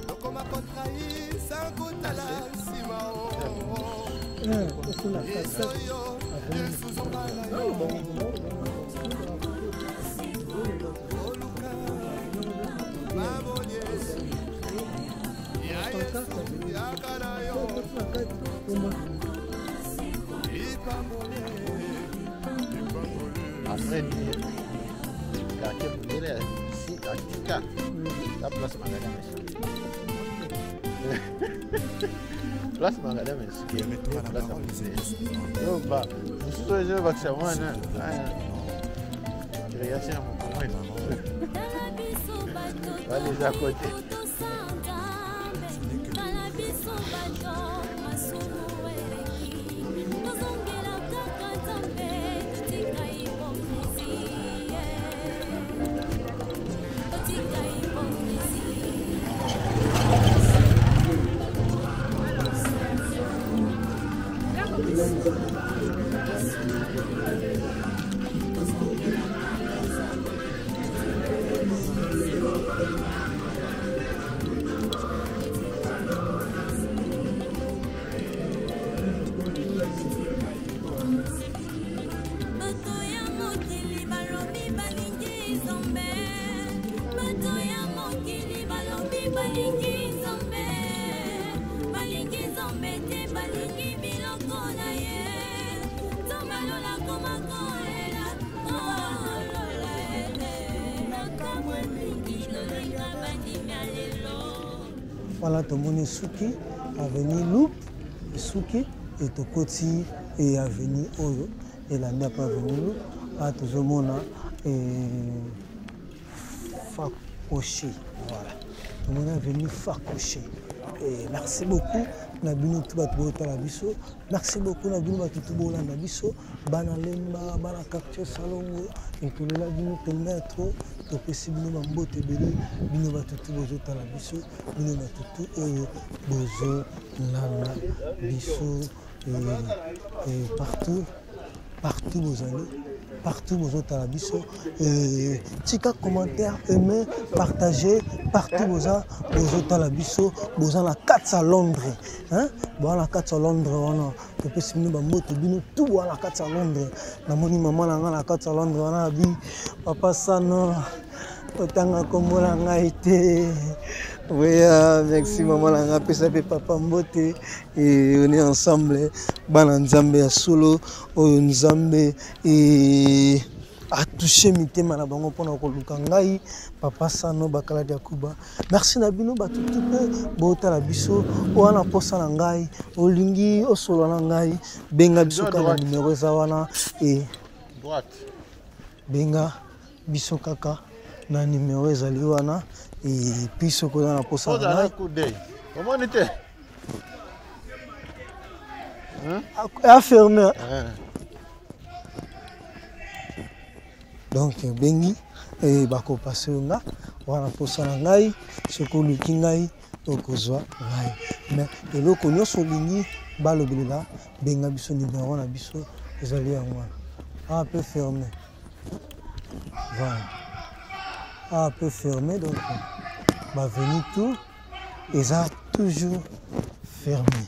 Tokoma kotrahi sans kotala nsima Yesu yo Yesu zonga na yo oluka babolie ya Yesu yaka na yo lipambole Après, quartier mondele si atika la place Magadam esuki. Place Magadam esuki. Place ya mondele. Yo ba mosusu oyo ezobakisa mwana création ya mokongo Tala biso bato Wana eza kote. totosa Nzambe. Tala biso bato masumu eleki tozongela kaka Nzambe totika hypocrisie totika hypocrisie. Bato ya mokili balobi balingi Nzambe. Bato ya mokili balobi balingi Nzambe. Balingi Nzambe te, balingi biloko na ye. Nzambe alola koma kolela, kolola ele. Nakamwe mingi lolenga bandimi ya lelo. Wana tomoni esuki avenue Loup, esuki e tokoti e avenue oyo elandi apa avenue Loup. Awa tozomona e Fakoche. Voilà, tomoni avenue Fakoche. Et merci beaucoup na bino tu bato botala biso, merci beaucoup na bino bato tu bolanda biso, bana Lemba, bana quartier Salongo, etolela bino tellement trop. Topesi bino bambote ebele, bino bato tu bozotala biso, bino bato tu oyo bozolanda biso et partout, partout bozali, partout bozotala biso. Tika commentaire, aimer, partager, partout boza bozotala biso, boza na kati ya Londres, hein? Boza na kati ya Londres wana, topesi bino bambote bino tu boza na kati ya Londres. Namoni mama na nga na kati ya Londres wana, abi papa Sano otanga kombo na ngai te. Oui, merci maman na nga, pesa pe papa mbote. Et on est ensemble bana Nzambe ya solo oyo Nzambe et a touché mitema na bango mpona koluka ngai papa Sano Bakala Diakuba. Merci na bino bato tu mpe botala biso wana posa na ngai, olingi osolola na ngai, benga biso kaka na numero eza wana e droite. Benga biso kaka na numero ezali wana et puis soki oza na posa na Ozala ngai coup d'œil. Omoni te? Affirme. Eh. Donc bengi e bakopase yo nga wana posa na ngai, soki oluki ngai okozwa ngai, mais eloko nyonso olingi balobelela, benga biso, numero na biso ezali yango wana. A peu fermé, voilà, a peu fermé, donc baveni tout eza toujours fermé.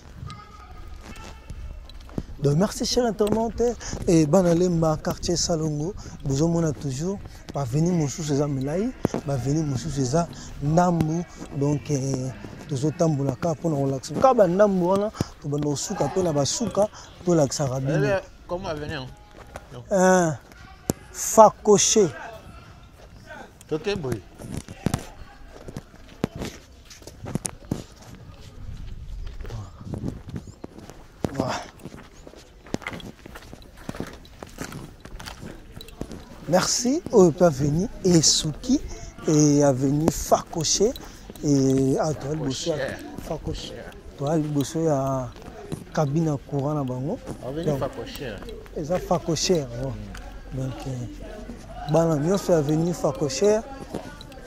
Donc merci cher internaute et bana Lemba quartier Salongo, bozomona toujours baveni mosusu eza milai, baveni mosusu eza ndambu. Donc tozotambola kaka mpona kolakisa kaka bandambu wana, tobanda kosuka mpe na basuka tolakisaka bino. Elle, comment avenir? Fakoche. Toke boye. Voilà. Merci oyo mpe aveni esuki E avenue Fakoche e awa toza liboso ya Fakoche, toza liboso ya cabine ya courant na bango. Eza Fakocher. Donc bana nyonso ya avenue Fakocher,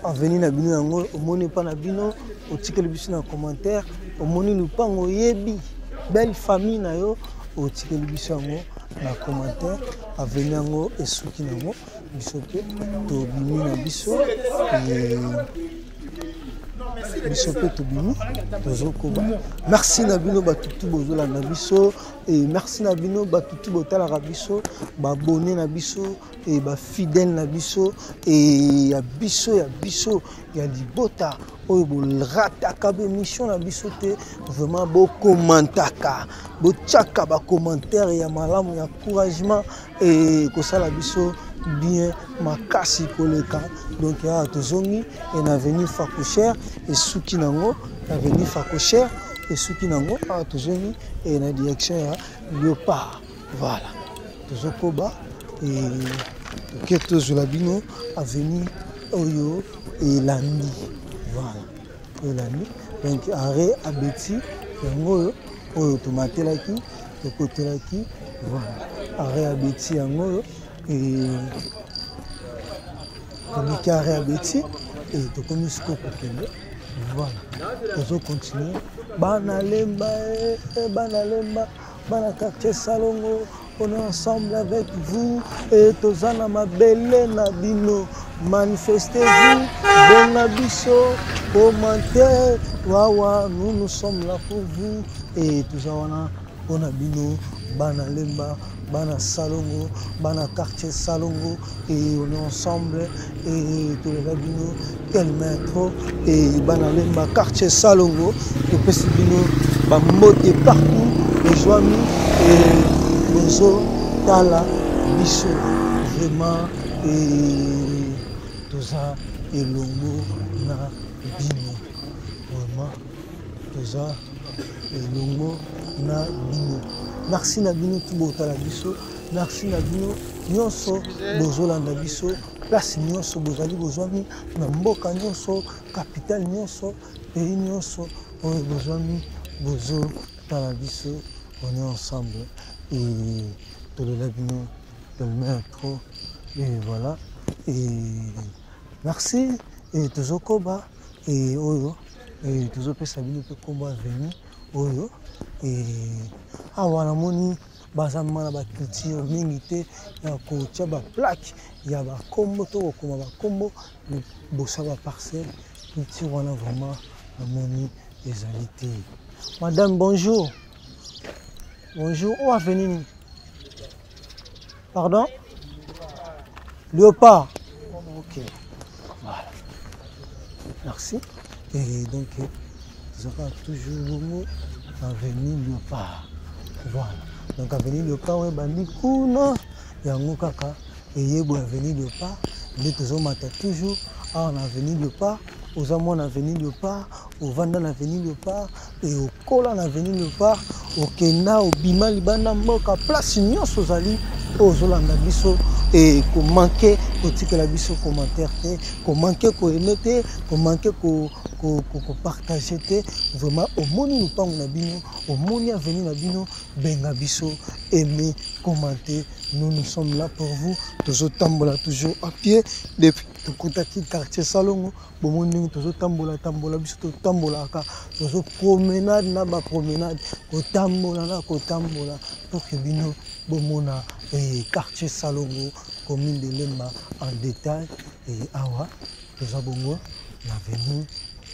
avenue na bino yango omoni epa na bino, otikeli biso na commentaire. Omoni lupango, oyebi belle famille na yo, otikeli biso yango na commentaire. Avenue yango esuki nango, biso mpe tobimi na biso, biso mpe tobimi, tozokoba. Merci na bino bato tu bozolanda biso e merci na bino bato tu botalaka biso, baabonnés na biso e bafidèle na biso e ya biso, ya biso ya libota oyo borataka baémission na biso te. Vraiment bokomantaka, botiaka bacommentaire ya malamu, ya encouragement e kosala biso bien makasi koleka. Donc awa tozongi e na avenue Facochère, esuki nango avenue Facochère, esuki nango. Awa tozongi e na direction ya Léopard. Voilà, tozokoba e toke tozwela bino avenue oyo elandi. Voilà, elandi. Donc arrêt Abeti yango oyo, oyo tomatelaki, tokotelaki. Voilà, arrêt Abeti yango oyo e toleki arrêt Abeti e tokomi sikoyo kokende. Voilà, tozocontinue. Bana Lemba, bana Lemba, bana quartier Salongo, on est ensemble avec vous et toza na mabele na bino. Manifestez-vous, benga biso, commentaire wawa, nous, nous sommes là pour vous et toza wana mpona bino, bana Lemba, bana Salongo, bana quartier Salongo et on est ensemble et tolela bino tellement trop. Et bana Lemba, quartier Salongo, topesi bino bambote partout bozwami et bozotala biso. Vraiment et toza elongo na bino, vraiment toza elongo na bino. Merci na bino tu botala biso, merci na bino nyonso bozolanda biso place nyonso bozali, bozwami na mboka nyonso, capitale nyonso, pays nyonso oyo bozwami, bozotala biso. On est ensemble et tolela bino tellement trop et voilà et merci. Et tozokoba e oyo e tozopesa bino mpe nkombo avenue oyo. E awa namoni baza ma na baculture mingi te ya kotia baplaque ya bakombo to kokoma bakombo liboso ya baparcelle. Culture wana vraiment namoni ezali te. Madame, bonjour. Bonjour. Oyo avenue nini, pardon? Léopard. Ok, voilà, merci. Et donc tozalaka toujours bongo avenue Léopard. Voilà, donc avenue Léopard oyo ebandi kuna, yango kaka eyebo avenue Léopard nde tozomata toujours awa na avenue Léopard. Oza mwana avenue Léopard, ovanda na avenue Léopard e okola na avenue Léopard, okenda, obima libanda mboka, place nyonso ozali oyo ozolanda biso e komanke kotikela biso commentaire te, komanke koaimer te, komanke kopartage te. Vraiment omoni lupango na bino, omoni avenue na bino, benga biso, aimer, commenter, nous, nous sommes là pour vous. Tozotambola toujours à pied depuis tokotaki quartier Salongo. Bomoni ndenge tozotambola tambola biso, totambolaka, tozopromenade na bapromenade, kotambola na kotambola pour que bino bomona quartier Salongo, commune de Lemba en détail. E awa toza bongo na avenue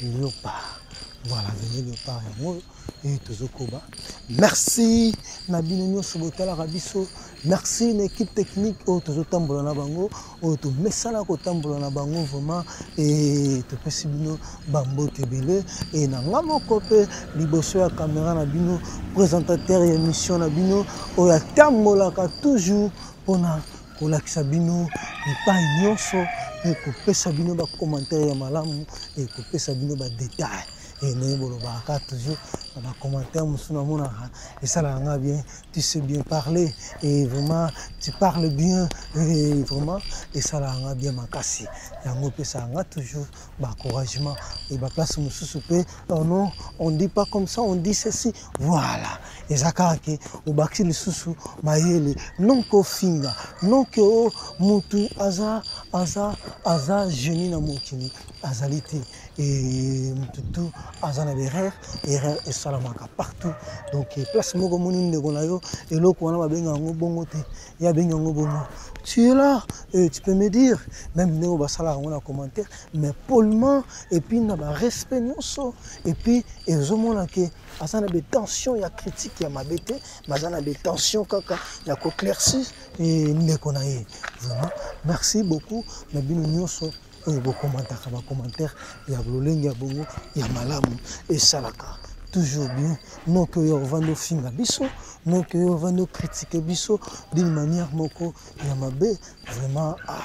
Léopard. Voilà, avenue Léopard yango e tozokoba. Merci na bino nyonso botalaka biso. Merci na équipe technique oyo tozotambola na bango, oyo tomesana kotambola na bango. Vraiment e topesi bino bambote ebele. E na nga moko mpe liboso ya caméra na bino, présentateur ya émission na bino oyo atambolaka toujours mpona kolakisa bino bipai nyonso mpe kopesa bino bacommentaire ya malamu e kopesa bino badetail. E ndenge bolobaka toujours, Na bacommentaire mosusu namonaka esalaka nga bien, tu sais bien parler et vraiment tu parles bien et vraiment esalaka nga bien makasi. Yango epesaka nga toujours baencouragement et baplace mosusu mpe, oh non, on dit pas comme ça, on dit ceci. Voilà, eza kaka ke obakisi lisusu mayele, non ke ofinga, non ke o mutu aza aza aza génie na mokili azali te. E mutu tu aza na berere, erreur esalamaka partout. Donc place moko omoni ndeko na yo, eloko wana babenga yango bongo te, ye abengi yango bongo, tu es là et tu peux me dire même ndenge basalaka yango na commentaire, mais poliment et puis na barespect nyonso. Et puis ezomona ke aza na betension ya critique ya mabe te, mais aza na betension kaka ya koéclaircir ndeko na ye. Vraiment merci beaucoup na bino nyonso oyo bokomantaka bacommentaire ya lolenge ya bongo ya malamu, esalaka toujours bien. Noki oyo ovandi ofinga biso, noki oyo ovandi okritike biso d'une manière moko ya mabe, vraiment ah,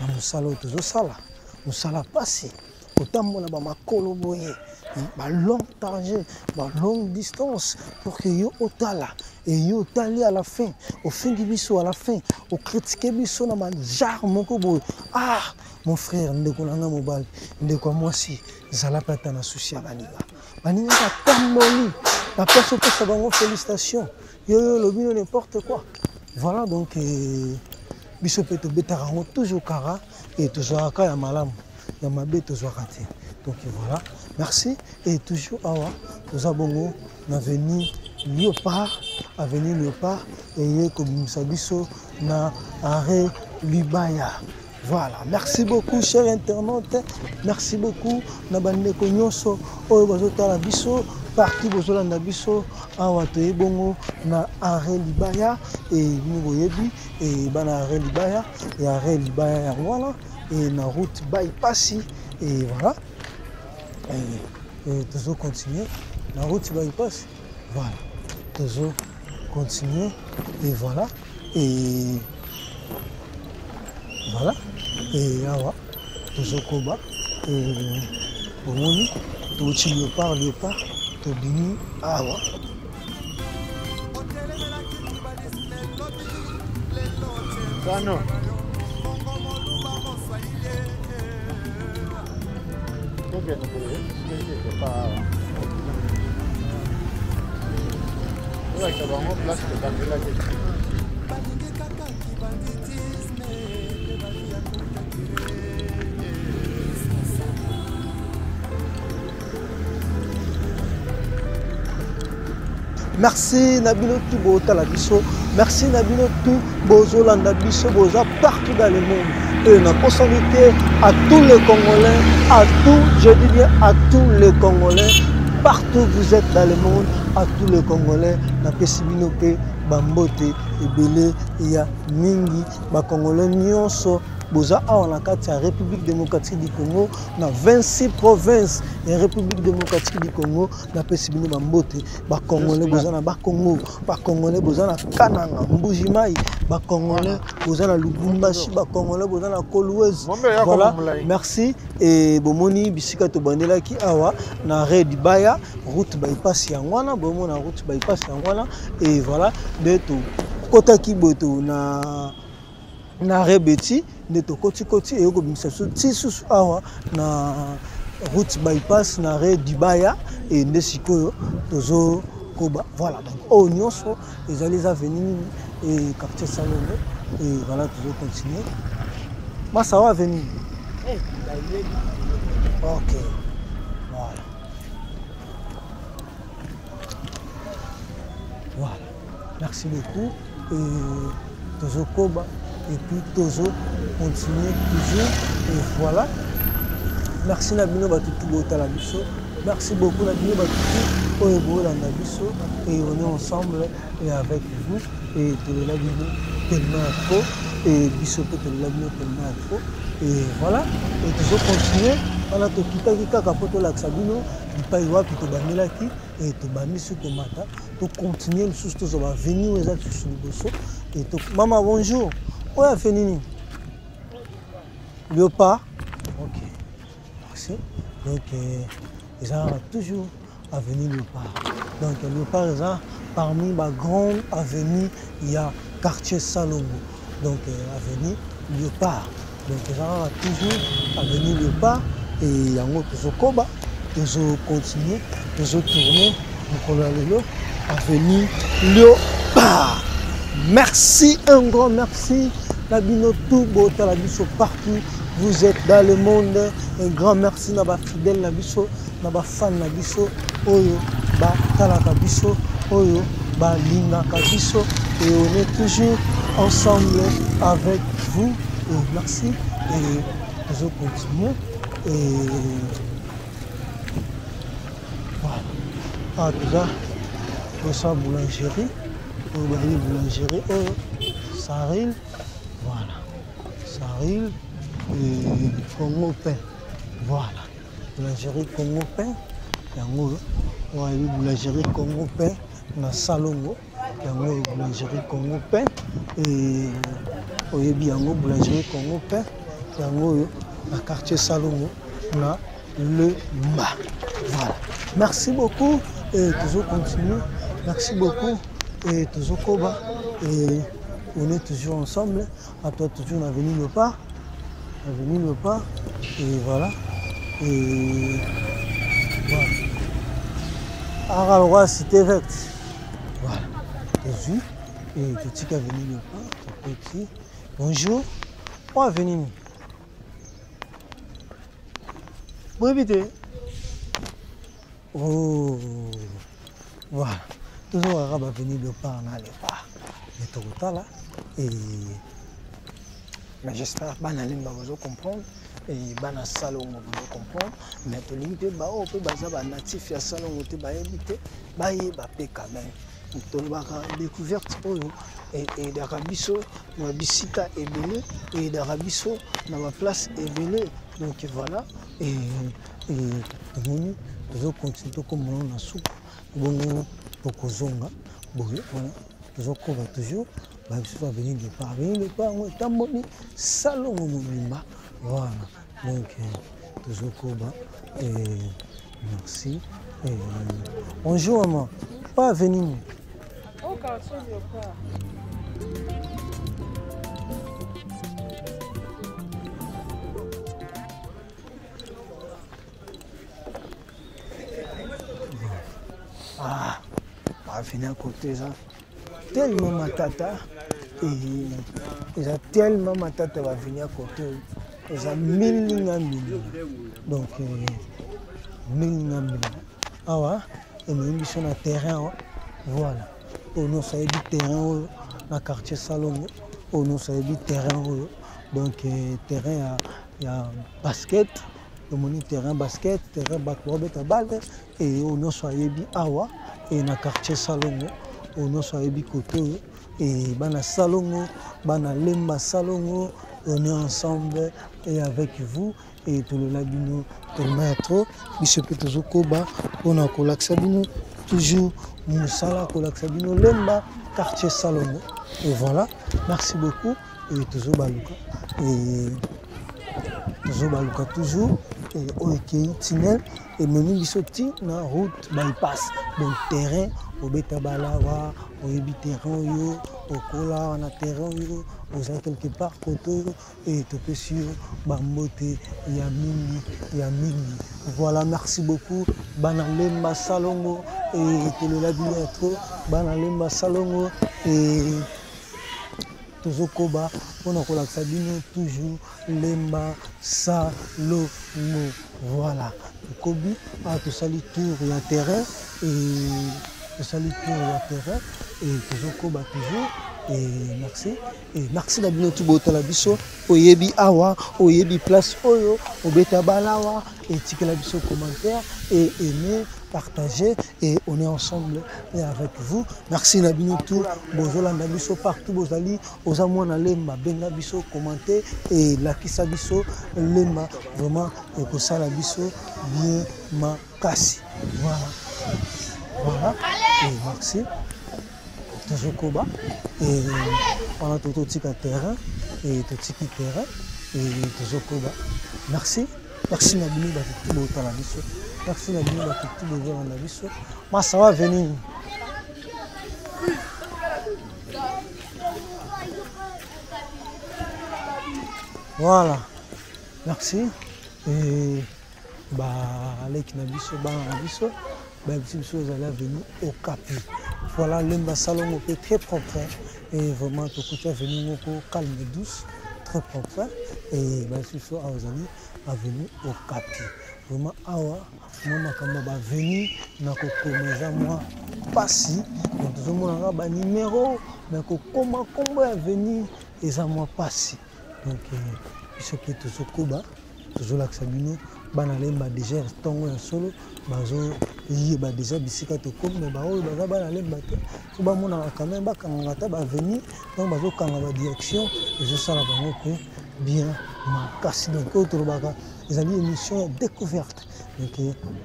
na mosala oyo tozosala, mosala pasi, kotambola bamakolo boye, balong trajet, balongue distance pour que yo otala e yo otali, à la fin ofingi biso, à la fin okritike biso na majare moko boye. Ah mon frère, ndeko na nga mobali, ndeko ya mwasi, zala mpe ata na susi ya baninga. Baninga batamboli na place, opesa bango félicitation, yo yo olobi no n'importe quoi. Voilà, donc eh, biso mpe tobetaka yango toujours kara e tozwaka ya malamu, ya mabe tozwaka te. Donc voilà, merci. Et toujours awa toza bongo na avenue Léopard, avenue Léopard eye kobimisa biso na arrêt Libaya. Voilà, merci beaucoup cher internaute, merci beaucoup na bandeko nyonso oyo bazotala biso partout, bozolanda biso. Awa toye bongo na arrêt Libaya e bino boyebi e bana arrêt Libaya e arrêt Libaya yango wana e na route bypass. Et voilà, et tozo continuer na route bypass. Voilà, tozo continuer et voilà, et voilà, et awa tozokoba. Omoni touti Léopard, Léopard tobimi awa. Sano. Tokende boye, soki epa awa. Tolakisa bango place tobandelaki. Balingi kaka kibanditisme mpe bavi ya kotakile. Merci na bino tout botala biso, merci na bino tout bozolanda biso, boza partout dans le monde. Et na posani te à tous les Congolais, à tous, je dis bien à tous les Congolais partout vous êtes dans le monde, à tous les Congolais, napesi bino mpe bambote ebele ya mingi. Bacongolais nyonso boza awa na kati ya République démocratique du Congo, na 26 provinces ya République démocratique du Congo, napesi bino bambote. Bacongolais boza na Bakongo, bacongolais boza na Kananga, Mbujimai, bacongolais boza na Lubumbashi, bacongolais boza na Kolwezi. Mombe ya voilà, koma molai. Merci. E bomoni bisika tobandelaki awa na arrêt Libaya, route bypass yango wana, bomona route bypass yango wana. Et voilà, nde tokotaki boye to na arrêt Beti, nde tokotikoti eyo kobimisa biso ti susu awa na route bypass na arrêt Dibaya. E nde sikoyo tozokoba. Voilà, donc oyo nyonso ezali eza avenue nini e quartier Salongo. Et voilà, tozocontinue masawa avenue. Ok, voilà, voilà, merci beaucoup. Et tozokoba et puis tozo continuer toujours. Et voilà, merci na bino bato tu botala biso, merci beaucoup na bino bato tu oyo bolanda biso. Et on est ensemble et avec vous et tolela bino tellement ya trop, et biso mpe tolela bino tellement ya trop. Et voilà, et tozo continuer wana tokitaki kaka mpo tolakisa bino bipai wapi tobandelaki. E tobandi soki komata, tocontinue lisusu, tozwa baavenue oyo eza lisusu liboso. E to... mama bonjour, oyo avenue nini? Léopard. Ok, merci. Donc eza kaka toujours Avenue Léopard. Donc Léopard eza parmi ba grande avenue ya quartier Salongo. Donc euh, avenue Léopard. Donc eza kaka toujours avenue Léopard et yango tozokoba tozocontinue tozotourne mokolo ya lelo avenue Léopard. Merci, un grand merci na bino tout botala biso partout vous êtes dans le monde un grand merci na bafidèle na biso na bafan na biso oyo batalaka biso oyo balingaka biso et on est toujours ensemble avec vous et merci et tozo continuer et voilà awa toza tosa boulangerie oyo bayebi boulangerie oyo saril voilà saril et congo pain voilà boulangerie Congo pain yango oyo oyebi boulangerie Congo pain na salongo yango oyo boulangerie Congo pain et oyebi yango boulangerie Congo pain yango oyo na quartier salongo na le mba voilà merci beaucoup et toujours continuer merci beaucoup et toujours koba et on est toujours ensemble à toi toujours na avenue Léopard avenue Léopard et voilà et voilà aka lokola cité verte voilà tozwi et totika avenue Léopard tokoti bonjour po avenue nini boyebi te oh voilà tozokaka baveni léopard na léopard mais tokotala et mais j'espère bana lemba bozo comprendre et bana salongo bozo comprendre mais tolingi mpe baoyo mpe baza banatif ya salongo te bayebi te bayeba mpe quand même tolobaka découverte oyo eyedaka biso na bisika ebele eyedaka biso na baplace ebele donc voilà tomoni tozokontinue tokomona na suka bongo tokozonga boye wana tozokoba toujours babiso avenue de part avenue de part yango etamboli salongo mobimba voilà donc euh, tozokoba merci et, bonjour maman pas avenue Au quartier Léopard. Ah, bavina kote eza tellement matata eza tellement matata bavinia kote oyo eza milinga milinga donc euh, milinga milinga awa ememi biso na terrain awa voilà oyo nyonso ayebi terrain oyo na quartier salongo oyo nyonso ayebi terrain oyo donc euh, terrain ya, ya basket tomoni terrain basket terrain bato babeta bale e oyo nyonso ayebi awa e na quartier salongo oyo nyonso ayebi kote oyo e bana salongo bana lemba salongo on est ensemble et avec vous e tolola bino tellement ya trop biso mpe tozokoba mpona kolakisa bino toujours mosala kolakisa bino lemba quartier salongo et voilà merci beaucoup et tozobaluka et tozobaluka toujours et oyo ekei tunnel ememi biso ti na route bypass donc terrain obeta balawa oyebi terrain oyo okola na terrain oyo oza quelque part kote oyo e topesi yo bambote ya mingi ya mingi voilà merci beaucoup bana lemba salongo e tolela bino ya trop bana lemba salongo e tozokoba mpona kolakisa bino toujours lemba salongo voilà tokobi awa tosali tour ya terrain e tosali tour ya terrain e tozokoba toujours e merci e merci na bino tu botala biso oyebi awa oyebi place oyo obeta balawa etikela biso commentaire et aimer partager et on est ensemble et avec vous merci na bino tout bozolanda biso partout bozali oza mwana lemba benga biso commenter et lakisa biso lemba vraiment ekosala biso bien makasi voilà voilà et merci tozokoba et wana tototika terrain et totiki terrain et tozokoba merci. Merci na bino bato tu botala biso. Merci na bino bato tu bozolanda biso. Masawa venir. Voilà. Merci. Et baleki na biso bana na biso bayebisi biso ezali avenue Okapi. Voilà Lemba Salongo mpe très propre et vraiment tokuti avenue moko calme et douce très propre et bayebisi biso awa ezali avenue Okapi. Vraiment awa mwa makambo ya baavenue na kokoma eza mwa mpasi donc tozomona kaka banimero me kokoma nkombo ya avenue eza mwa mpasi donc biso mpe tozokoba tozolakisa bino bana Lemba deja ntongo ya solo bazoyeba deja bisika tokomi me baoyo baza bana Lemba te fo bamonaka quand même bakangaka ata baavenue donc bazokanga badirection ezosala bango mpe bien makasi donc oyo tolobaka ezali émission ya découverte donc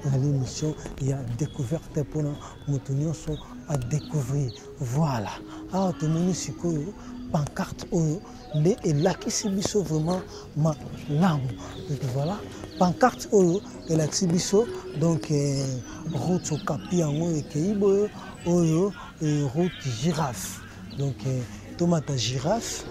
ezali émission ya découverte mpona moto nyonso adécouvrir. Voilà, awa tomoni sikoyo pancarte oyo nde elakisi biso vraiment malamu. Donc voilà pancarte oyo elakisi biso donc route Okapi yango ekei boye oyo route girafe donc tomata girafe.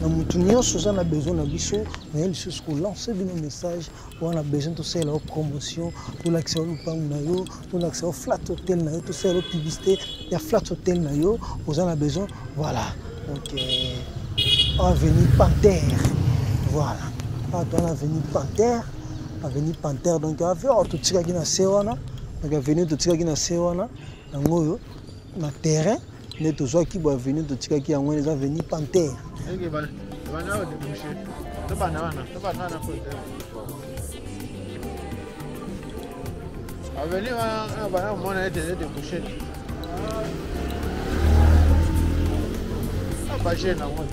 Na motu nyonso oza na besoin na biso naye lisusu kolancer bino message wana besoin tosalela yo promotion, tolakisa yo lopango na yo, tolakisa yo flat hotel na yo, tosalela yo publicité ya flat hotel na yo, oza na besoin. Voilà, donc avenue Panthère, voilà awa toza na avenue Panthère, avenue Panthère. Donc awa totikaki na se wana, donc avenue totikaki na se wana yango oyo na terrain nde tozwaki bo avenue totikaki yango wana eza avenue Panthère. Avenue wana bana komona ete eza débouché baje nango.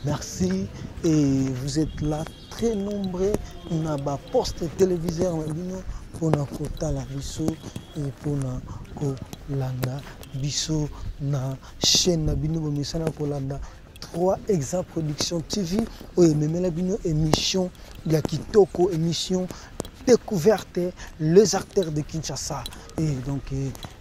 Merci et vous êtes là très nombreux na ba poste téléviseur na bino mpona kotala biso et mpona kolanda biso na chaîne na bino bomesana kolanda 3 Exa Production TV oyo ememela bino émission ya kitoko, émission découverte les acteurs de Kinshasa. Et donc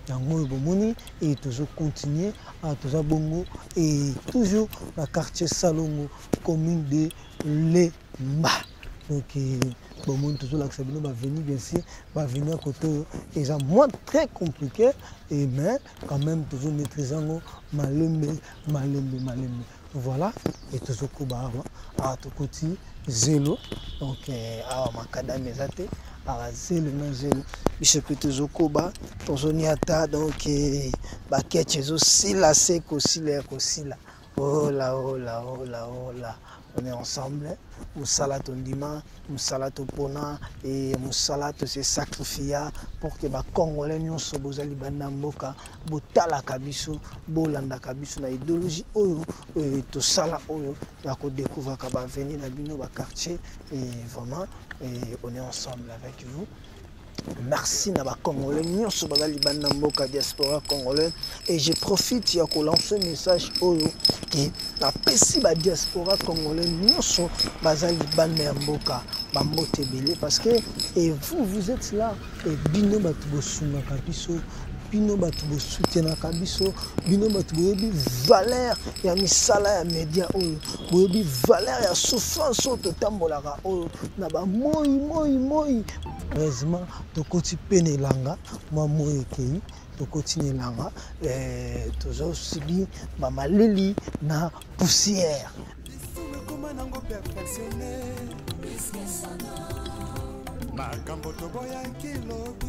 yango oyo bomoni et tozo continuer à toza bongo et toujours na quartier Salongo, commune de Lemba. Donc bomoni tozolakisa bino baveni, bien sûr baveni ya kote oyo eza moins très compliqué et mais quand même tozo maîtriser yango malembe malembe malembe. Voilà, et tozokoba awa awa tokoti zelo donc awa makadame eza te, awa zelo na zelo biso mpe tozokoba tozoniata donc baketch ezosila se kosila ya kosila. Ola ola ola ola, on est ensemble. Mosala tondima, mosala topona et mosala tose sacrifia pour que ba Congolais nyonso bozali banda mboka botalaka biso, bolandaka biso na idéologie oyo tosala oyo ya kodécouvraka ba avenir na bino ba quartier et vraiment et on est ensemble avec vous. Merci na ba Congolais nyonso bazali banda mboka diaspora congolais et je profite ya ko lancer message oyo ke na pesi ba diaspora congolais nyonso bazali banda ya mboka ba mbote ebele parce que et vous, vous êtes là et bino bato bosungaka biso, bino bato bosutenaka biso, bino bato boyebi valeur ya misala ya média oyo, boyebi valeur ya souffrance oyo totambolaka oyo na ba moi moi moi. Heureusement tokoti pene elanga mwa moi ekei, tokoti na elanga tozosili ba malili na poussière. Ekoma nango perfectionné. Makambo toboyaki lobi.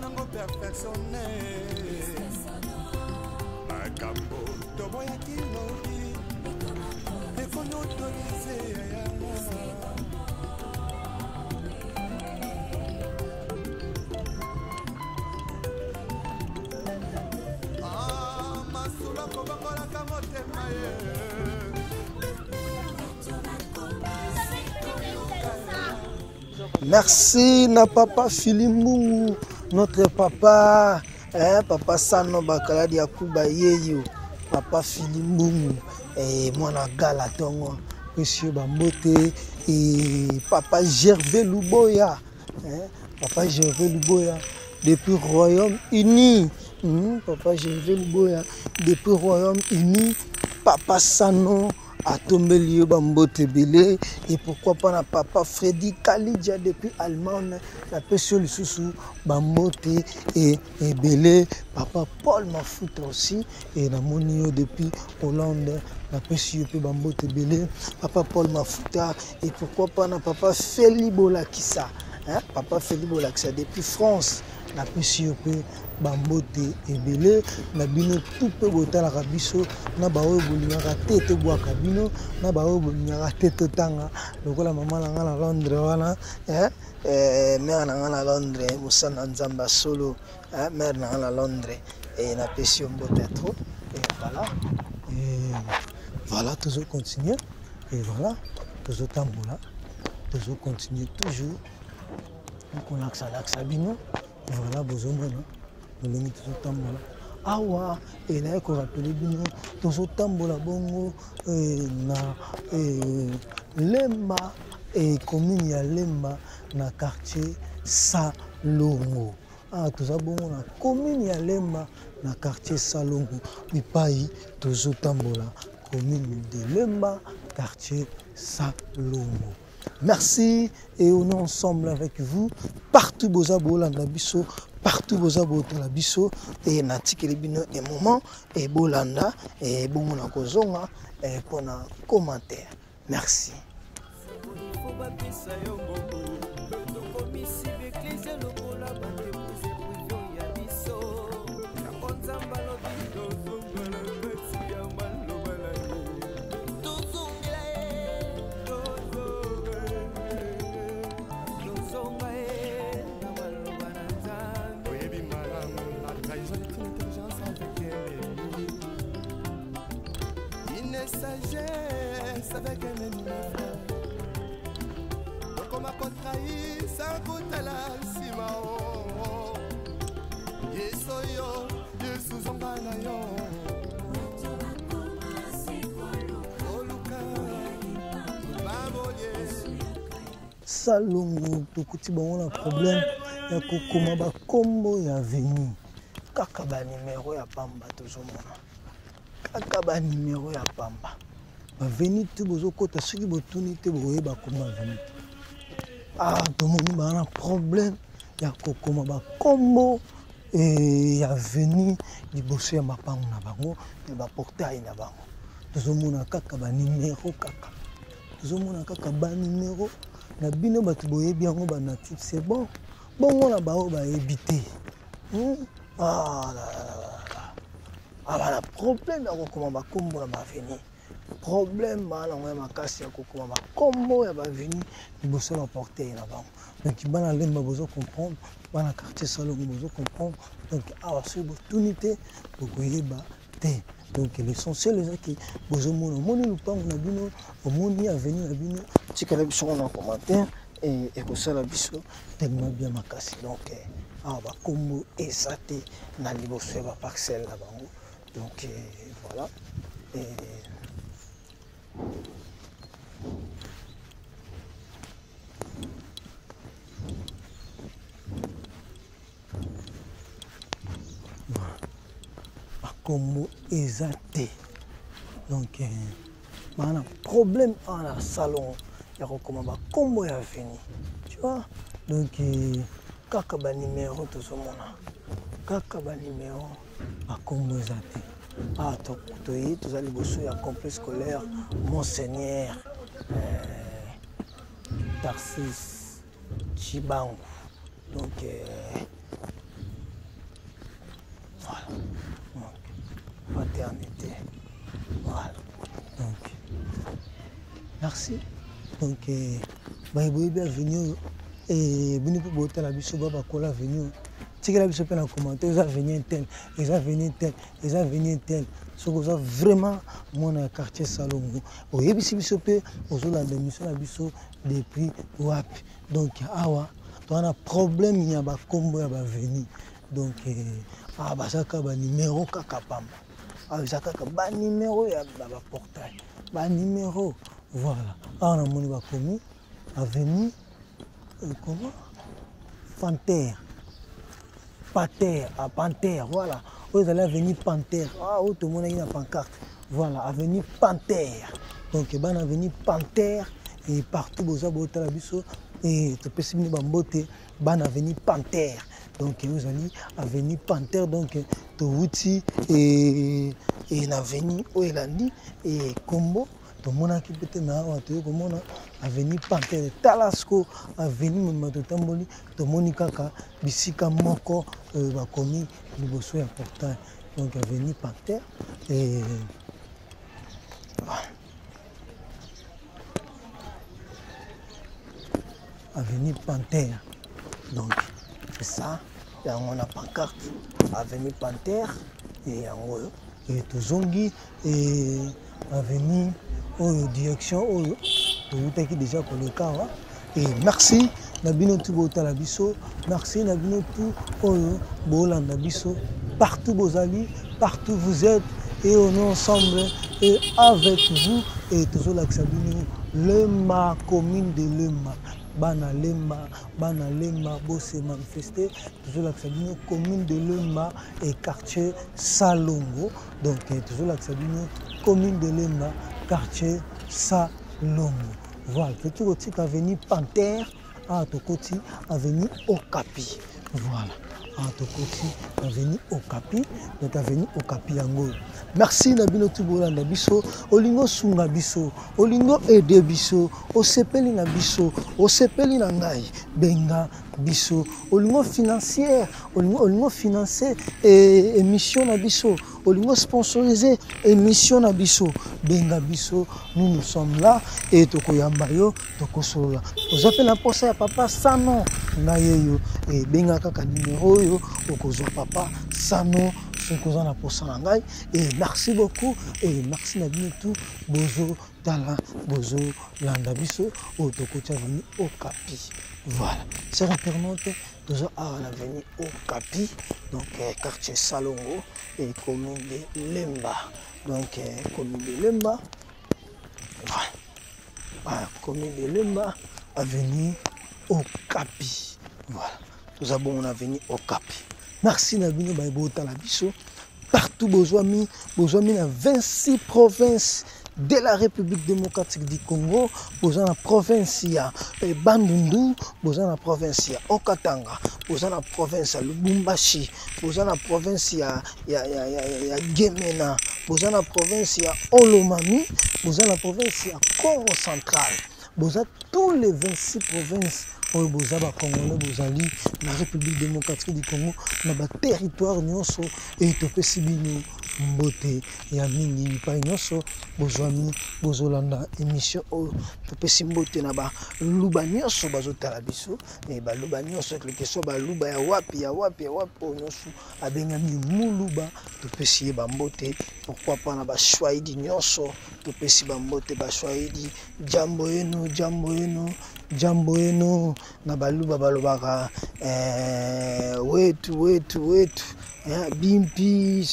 nango perfectionne makambo toboyaki lobi ekomi autorise yaya. Ah, masolo kobongolaka motema ye. Merci na papa Filimbungu, notre papa, hein, papa Sano Bakaladi Akuba Yeyo, papa Filimbungu, eh, mwana gala tongo, monsieur Bambote, et papa Gervais Luboya, hein, papa Gervais Luboya, depuis Royaume-Uni, papa Gervais Luboya, depuis Royaume-Uni, papa Sano, atombeli yo bambote ebele, et pourquoi pas na papa Freddy Kalidja depuis Allemagne, napesi yo lisusu bambote e ebele, papa Paul Mafuta aussi, et namoni yo depuis Hollande, napesi yo mpe bambote ebele, papa Paul Mafuta, et pourquoi pas na papa Feli Bolakisa, hein, papa Feli Bolakisa depuis France, napesi yo mpe bambote ebele na bino tu mpe botalaka biso na baoyo bolingaka te tobwaka bino na baoyo bolingaka te totanga lokola mama na nga na Londres wana, eh, eh, mare na nga na Londres, mosala na Nzambe ya solo, eh, mare na nga na Londres, eh, napesi yo mbote ya trop, et voilà, et voilà, tozo continuer, et voilà, tozotambola, tozo continuer toujours kolakisa bino. Voilà, bozomona lolenge tozotambola awa, e naye korapele bino tozotambola bongo na Lemba, e commune ya Lemba na quartier Salongo. Awa toza bongo na commune ya Lemba na quartier Salongo, bipai tozotambola, commune de Lemba, quartier Salongo. Merci et on est ensemble avec vous partout boza bolanda biso, partout boza botala biso, et natikeli bino un moment et bolanda et bongo na kozonga et pona commentaire. Merci. Faut bapesa yo mbongo, tokomisi beklezia lokola baentreprise privé ya biso. Yango Nzambe alobi tozongela kati ya maloba na ye, tozongela ye, tozonga ye na maloba na Nzambe. Oyebi malamu, la trahison est une intelligence avec ennemi, une sagesse avec un ennemi, frère. Tokoma kotrahir sans kotala nsima o Yesu yo, Yesu zonga na yo oluka baboye. Salongo tokuti bango na problème ya kokoma bakombo ya avenue, kaka banimero ya pamba tozomona, kaka banimero ya pamba baveni te. Bozokota soki botuni te, bokoyeba koma avenue te. Ah, tomoni baa na problème ya kokoma bakombo ya avenue liboso ya mapango na bango, ya baportail na bango. Tozomona kaka banimero, kaka tozomona kaka banimero na bino. Bato boyebi yango, banatif, c'est bon. Bongo na bao bayebi te, Ah, là, là, là, là. Ah, bana problème ya kokoma bakombo na baavenue, problème baa nango ya makasi ya kokoma bakombo ya baavenue liboso ya baportail na bango. Donc bana Lemba bozo comprendre, bana quartier Salongo bozo comprendre. Donc awa soki botuni te, bokoyeba te. Donc l'essentiel ezaki bozomona, omoni lupango na bino, omoni avenue na bino, tikala biso ngo na commentaire, ekosala biso tellement bien makasi. Donc awa bakombo eza te na liboso ya baparcelle na bango. Donc voilà, bakombo eza te. Donc baa na problème awa na salon ya kokoma bakombo ya avenue, tu vois. Donc kaka banimero tozomona, kaka banimero, bakombo eza te. Ah, toyi toza liboso ya complexe scolaire Monseigneur Tarsis Chibangu. Donc Maternité. Voilà. Donc, merci. Donc, eh, baye boyebi avenue oyo eh, bino mpe botala biso ba bakola avenue oyo tikela biso mpe na commentaire eza avenue intel eza avenue intel eza avenue intel soki oza vraiment mwana ya quartier salongo oyebisi biso mpe ozolanda émission na biso depuis wapi. Donc awa toza na problème ya bakombo ya baavenue. Donc eh, awa baza kaka banimero kaka pamba, awa eza kaka banimero ya baportail, banimero. Voilà, awa namoni bakomi avenue euh, comment Panthère, Panthère, ah, Panthère, voilà. Oyo ezali avenue Panthère, ah, oyo tomonaki na pancarte. Voilà, avenue Panthère. Donc bana avenue Panthère et partout boza botala biso et topesi bino bambote bana avenue Panthère. Donc oyo ezali avenue Panthère. Donc towuti et na avenue oyo elandi et kombo tomonaki mpe te na awa toyei komona avenue Panthère. Tala siko avenue mobima totamboli, tomoni kaka bisika moko bakomi liboso ya portail. Donc avenue Panthère et avenue Panthère. Donc c'est ça, yango na pancarte avenue Panthère et yango oyo. Et tozongi et avenue oyo direction oyo towutaki déjà koleka awa. Et merci na bino tu botala biso, merci na bino tu oyo bolanda biso partout bozali, partout vous êtes, et on est ensemble et avec vous. Et tozolakisa bino Lemba, commune de Lemba, bana Lemba, bana Lemba bose manifester. Tozolakisa bino commune de Lemba et quartier Salongo. Donc tozolakisa bino commune de Lemba, quartier Salongo. Voilà, toki kotika avenue Panthère, awa tokoti avenue Okapi. Voilà, awa tokoti avenue Okapi. Donc avenue Okapi yango. Merci na bino tu bolanda biso, olingo sunga biso, olingo aider biso, osepeli na biso, osepeli na ngai, benga biso, olingo financière, olingo financer émission na biso, olingo sponsoriser émission na biso, benga biso, nous nous sommes là et tokoyamba yo, tokosolola. Oza pe na posa ya papa Sano ngai yeyo, et benga kaka numéro oyo okozwa papa Sano soki oza na posa na ngai. Et merci beaucoup et merci na bino tout bozo tala, bozo landa biso oyo tokoti avenue Okapi. Voilà, c'est internaute, toza awa na avenue Okapi, donc quartier Salongo et commune de Lemba. Donc commune de Lemba, voilà, commune de Lemba, avenue Okapi. Voilà, toza bongo na avenue Okapi. Merci na bino baye botala biso partout bozwami, bozwami na 26 provinces de la République démocratique du Congo. Boza na province ya Bandundu, boza na province ya Okatanga, boza na province ya Lubumbashi, boza na province ya Gemena, boza na province ya Olomami, boza na province ya Congo central. Boza tous les 26 provinces oyo boza ba Congolais, bozali na République démocratique du Congo na ba territoire nyonso, et topesi bino mbote ya mingi bipai nyonso bozwami, bozolanda émission oyo. Topesi mbote na ba luba nyonso bazotala biso, et ba luba nyonso, quelque soit ba luba ya wapi, ya wapi, ya wapi, oyo nyonso abengami muluba, topesi ye ba mbote. Pourquoi pas na ba Swahili nyonso, topesi ba mbote ba Swahili. Jambo yenu, jambo yenu, jambo yenu. Na baluba balobaka, wetu, wetu, wetu, bimpi,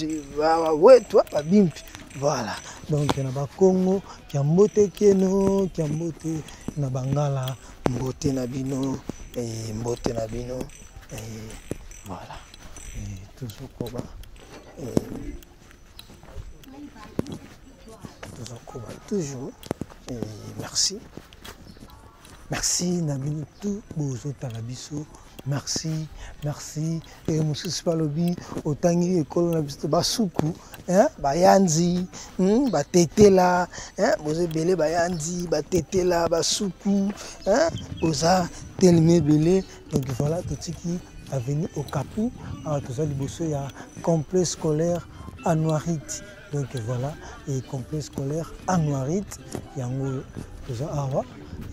wetu hapa bimpi. Voilà, donc na bakongo kia mbote keno, kia mbote na bangala, mbote na bino, mbote na bino, voilà. Tozokoba, tozokoba toujours. Et merci, merci na bino tout bozotala biso. Merci, merci. Et mosusu balobi otangi ekolo na biso basuku, hein, bayanzi, batetela, hein, boza ebele bayanzi, batetela, basuku, hein, boza telemi ebele. Donc voilà, totiki avenue Okapi, awa toza liboso ya complexe scolaire Anuarite. Donc voilà, et complexe scolaire Anuarit, yango toza awa,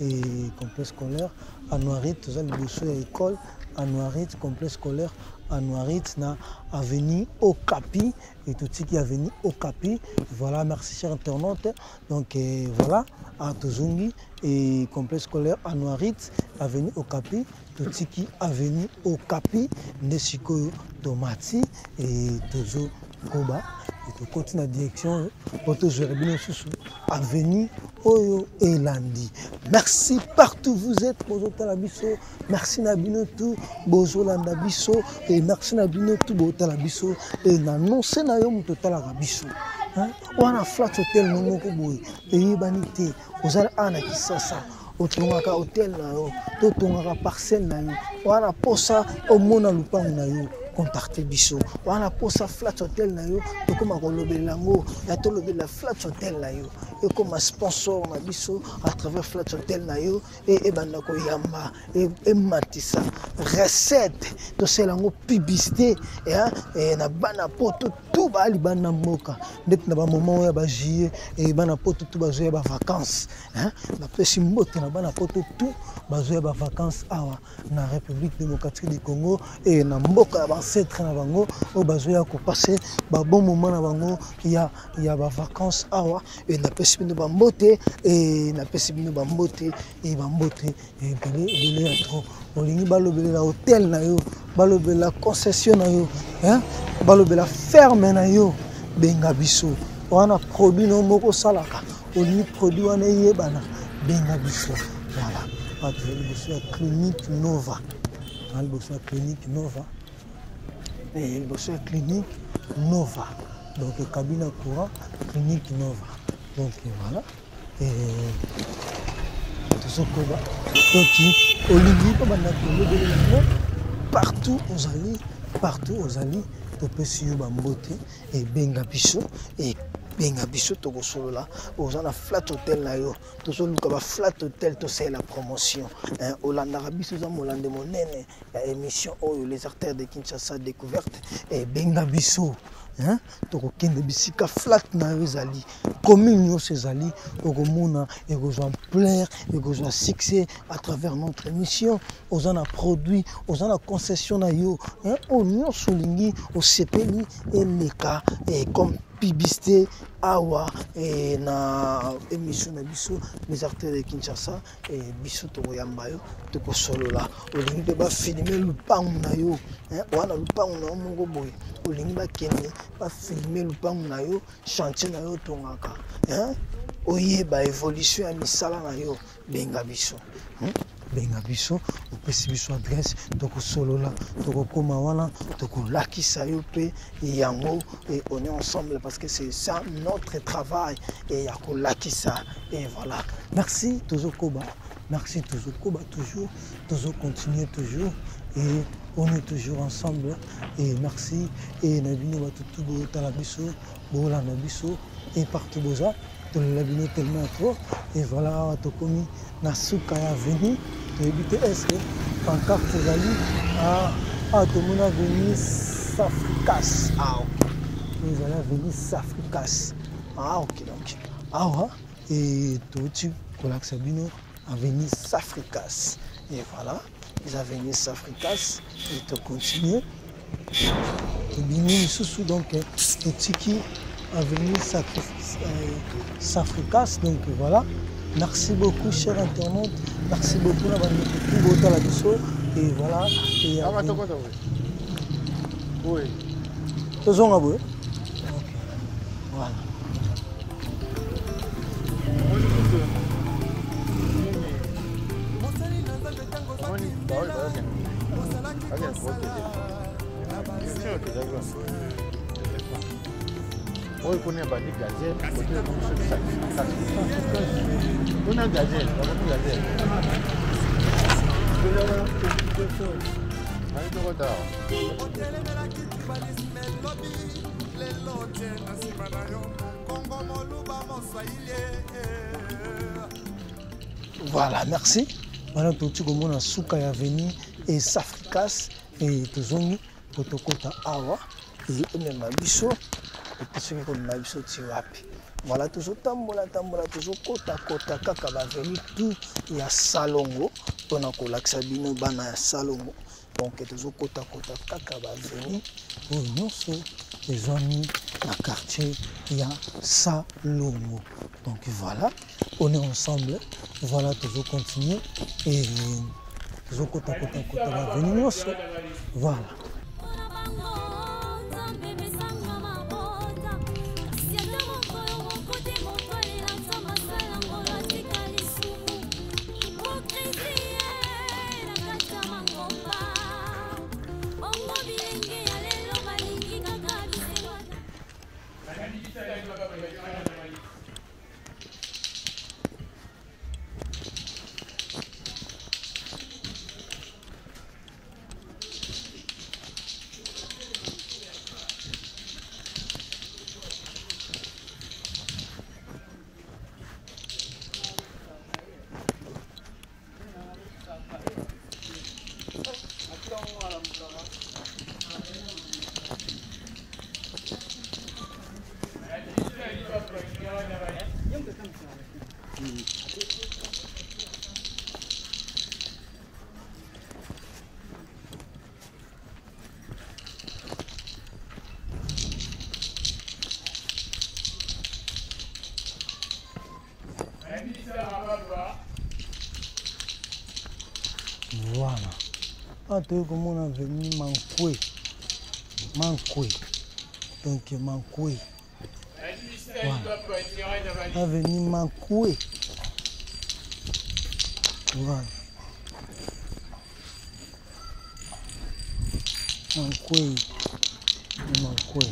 et complexe scolaire Anuarit, toza liboso ya école Anuarit, complexe scolaire Anuarit na avenue Okapi, et totiki avenue Okapi. Voilà, merci cher internaute. Donc voilà, à tozongi et complexe scolaire Anuarit, avenue Okapi, totiki avenue Okapi nde sikoyo tomati et tozo koba tokoti na direction oyo po tozwela bino lisusu avenue oyo elandi. Merci partout vous êtes, bozotala biso, merci na bino tout bozolanda biso, et merci na bino tout botala biso, et na nonse na yo moto otalaka biso, hein? Wana flat hotel no moko boye eyebani te, ozali awa na Kisasa, otongaka hotel na yo to otongaka parcelle na yo, wana posa omona lupango na yo, contacte biso. Wana posa flat hotel na yo, tokoma kolobelela yango, ya tolobelela flat hotel na yo, ekoma sponsor na biso à travers flat hotel na yo, e ebanda koyamba, e ematisa recette, tosala yango publicité, e na bana poto tout ba libanda mboka, ndeti na ba moment oyo ya ba juillet, e bana poto tout bazoya ba vacances, hein, bapesi mbote na bana poto tout bazoya ba vacances awa na République démocratique du Congo et na mboka ya ancêtre na bango oyo bazoya kopasser ba bon moment na bango ya ba vacances awa. Et napesi bino ba mbote, et napesi bino ba mbote, et ba mbote ebele ebele ya trop. Olingi balobelela hôtel na yo, balobelela concession na yo, hein, balobela ferme na yo, benga biso. Wana produit na yo moko osalaka, olingi produit wana eyebana, benga biso. Voilà, bato ya liboso ya clinique Nova, ya liboso ya clinique Nova, et liboso ya clinique Nova, donc cabine à courant clinique Nova. Donc voilà, et tozokoba. Donc olingi mpo banda kolobela yango partout ozali, partout ozali, topesi yo bambote, ebenga biso, ebenga biso, tokosolola. Oza na flat hotel na yo, tozoluka ba flat hotel, tosalela promotion, hein. Olandaka biso, oza molande monene ya émission oyo les artères de Kinshasa découverte, ebenga biso, hein. Tokokende bisika flat na yo ezali, commune nyonso ezali, okomona ekozwa ampleur, ekozwa succès à travers notre émission. Oza na produit, oza na concession na yo, hein, oyo nyonso olingi, osepeli eleka, et comme publicité awa et na émission na biso les artères de Kinshasa, et biso tokoyamba yo, tokosolola. Olingi mpe bafilme lupangu na yo, hein, wana lupangu na yo moko boye, olingi bakende bafilme lupangu na yo, chantier na yo otongaka, hein, oyeba évolution ya misala na yo, benga biso, hein, benga biso, opesi biso adresse, tokosolola, tokokoma wana, tokolakisa yo mpe yango, et on est ensemble parce que c'est ça notre travail, et ya kolakisa, et voilà. Merci tozokoba, merci tozokoba toujours, tozocontinue toujours, et on est toujours ensemble, et merci, et na bino bato tout botala biso, bolanda biso, et partout boza, tolela bino tellement trop. Et voilà, awa tokomi na suka ya avenue, toyebi te est-ce que pancarte ezali, ah, tomoni avenue Safricas, ah ok, ezali avenue Safricas, ah ok. Donc awa et touti kolakisa bino avenue Safricas, et voilà les avenues Safricas, et tocontinue tobimi lisusu. Donc totiki avenue Safricas. Donc voilà, merci beaucoup cher internaute, merci beaucoup na bandeko tout botala biso, et voilà, et Awa tokota boye. Oui. Tozonga boye. Ok. Voilà. Oyo kuna ebandi gazelle, kote ekomi kuna gazelle, bakomi gazelle. Ayi tokota awa. Otelemelaki tribalisme lobi, lelo tie na nsima na yo Kongo moluba moswahili. Voilà, merci. Wana touti komona suka ya avenue et Safricas, et tozongi po tokota awa, et emema biso Ete soki ekomema biso ti wapi. Voilà, tozotambola tambola, tozokotakota kaka baveni tout ya Salongo mpona kolakisa bino bana ya Salongo. Donc tozokotakota kaka baveni oyo nyonso ezwami na quartier ya Salongo. Donc voilà, on est ensemble. Voilà, tozocontinue et tozokotakotakota baveni nyonso. Voilà. Voilà. Ah, tu vois comment on a venu Mankwe. Mankwe. Donc Mankwe. Voilà. Avenue Mankwe. Voilà. Mankwe. Mankwe.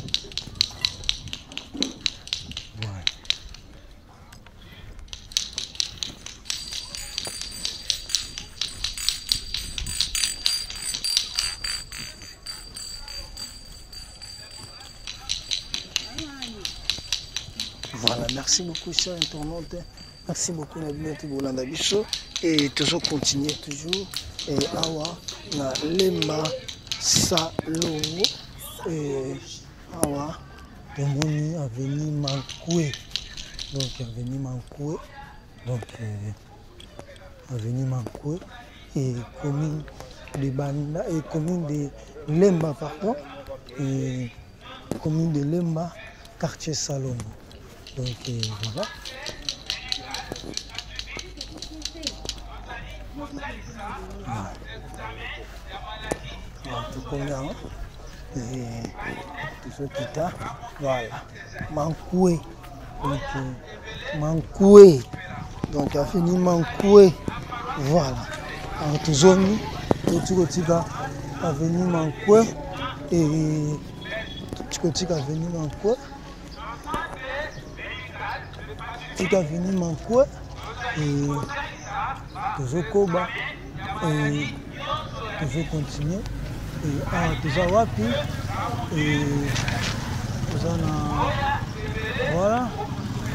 Voilà. Voilà, merci beaucoup, chers internautes. Merci beaucoup, Nabila Bolanda Biso. Et toujours continuer, toujours. Et awa, na Lemba Salongo. Et awa, tomoni avenue Mankwe. Donc, avenue Mankwe. Donc, avenue Mankwe. Et commune de Banda, et commune de Lemba, pardon. Et commune de Lemba, quartier Salongo. Donc voilà. Voilà. Tout comme là, hein. Et tout ce qui t'a. Voilà. Mankwe. Donc, Mankwe. Donc, a fini Mankwe. Voilà. Alors, tout zone, tout ce qui t'a avenue Mankwe. Et tout ce qui t'a avenue Mankwe. Tout avenue Mankwe. Et tozokoba et tozocontinue et awa toza wapi et toza na voilà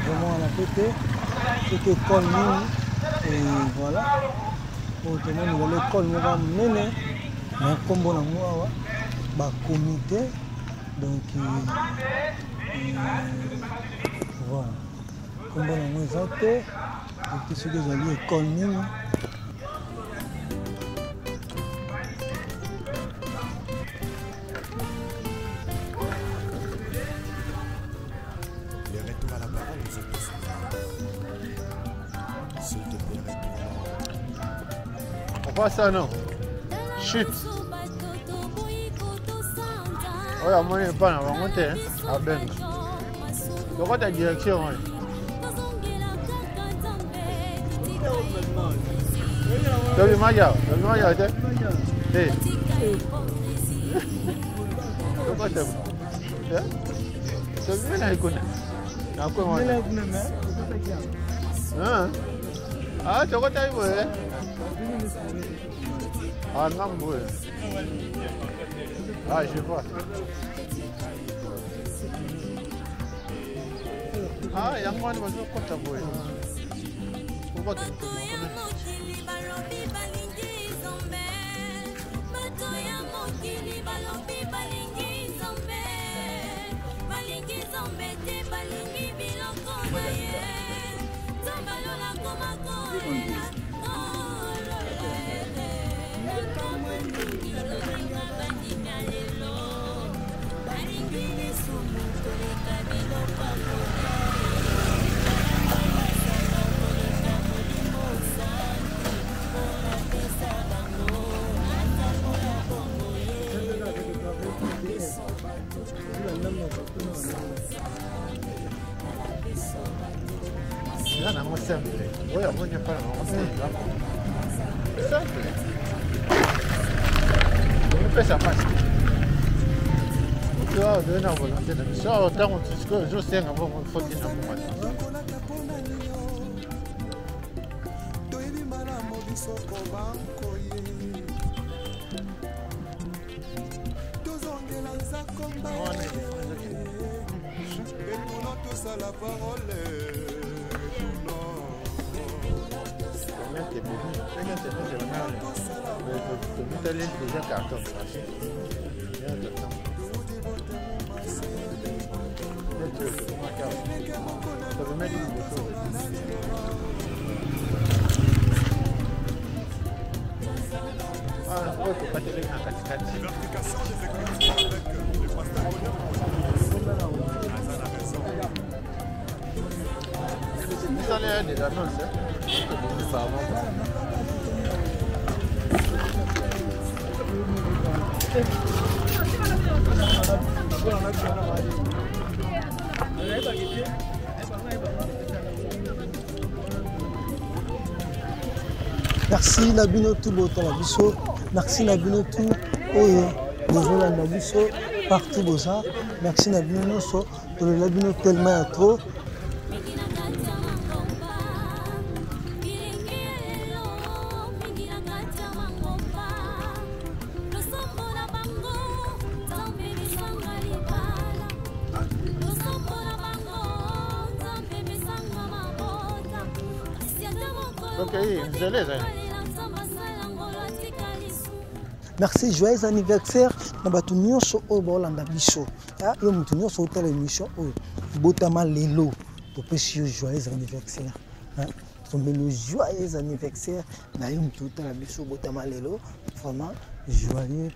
vraiment na pete soki école nini et voilà oyo tomoni ezali école moko ya monene na nkombo nango awa bakomi te donc voilà nkombo nango eza te epi soki ezali école nini. Le retour à la parole nous est possible. S'il te plaît, retourne. Papa, ça non. Chut. Oyo amoni epai na bango te abenga tokota direction oyo tobimaki awa tobimaki awa te te tokota tobimi na kuna na kwe wana ah tokotaki boye ah ngambo boye. Ah, je vois. Ah, yango wana bazokota boye. Bato ya mokili balobi balingi Nzambe. Bato ya mokili balobi balingi Nzambe. Balingi Nzambe. te balingi biloko na ye nzambe alola koma kolela olola ete nakamwe mingi lolinga bandimi ya lelo balingi lisumu koleka biloko ya kolia koleka molimo santu mpona pesa bango ata mpona bongo ye biso bato Eza nango simple oyo amoni epa na bango simple omipesa mpasi te awa ozali na volonté na biso awa ntango sikoyo ozosenga bongo foti na mbongo toyebi malamu biso kobankoye tozongela nzakomba etuna tosala parole tomitali déjà carton oyo tokatelaki na katikati. Misala ya des annonces tobongisa avant. Merci na bino tout botala biso, merci na bino tout oyo bozolanda biso partout boza, merci na bino nyonso, tolela bino tellement ya trop. Merci, joyeux anniversaire na bato nyonso oyo baolanda biso. Yo moto nyonso otala émission oyo botama lelo, topesi yo joyeux anniversaire. Tombeli joyeux anniversaire na yo moto otala biso botama lelo, vraiment joyeux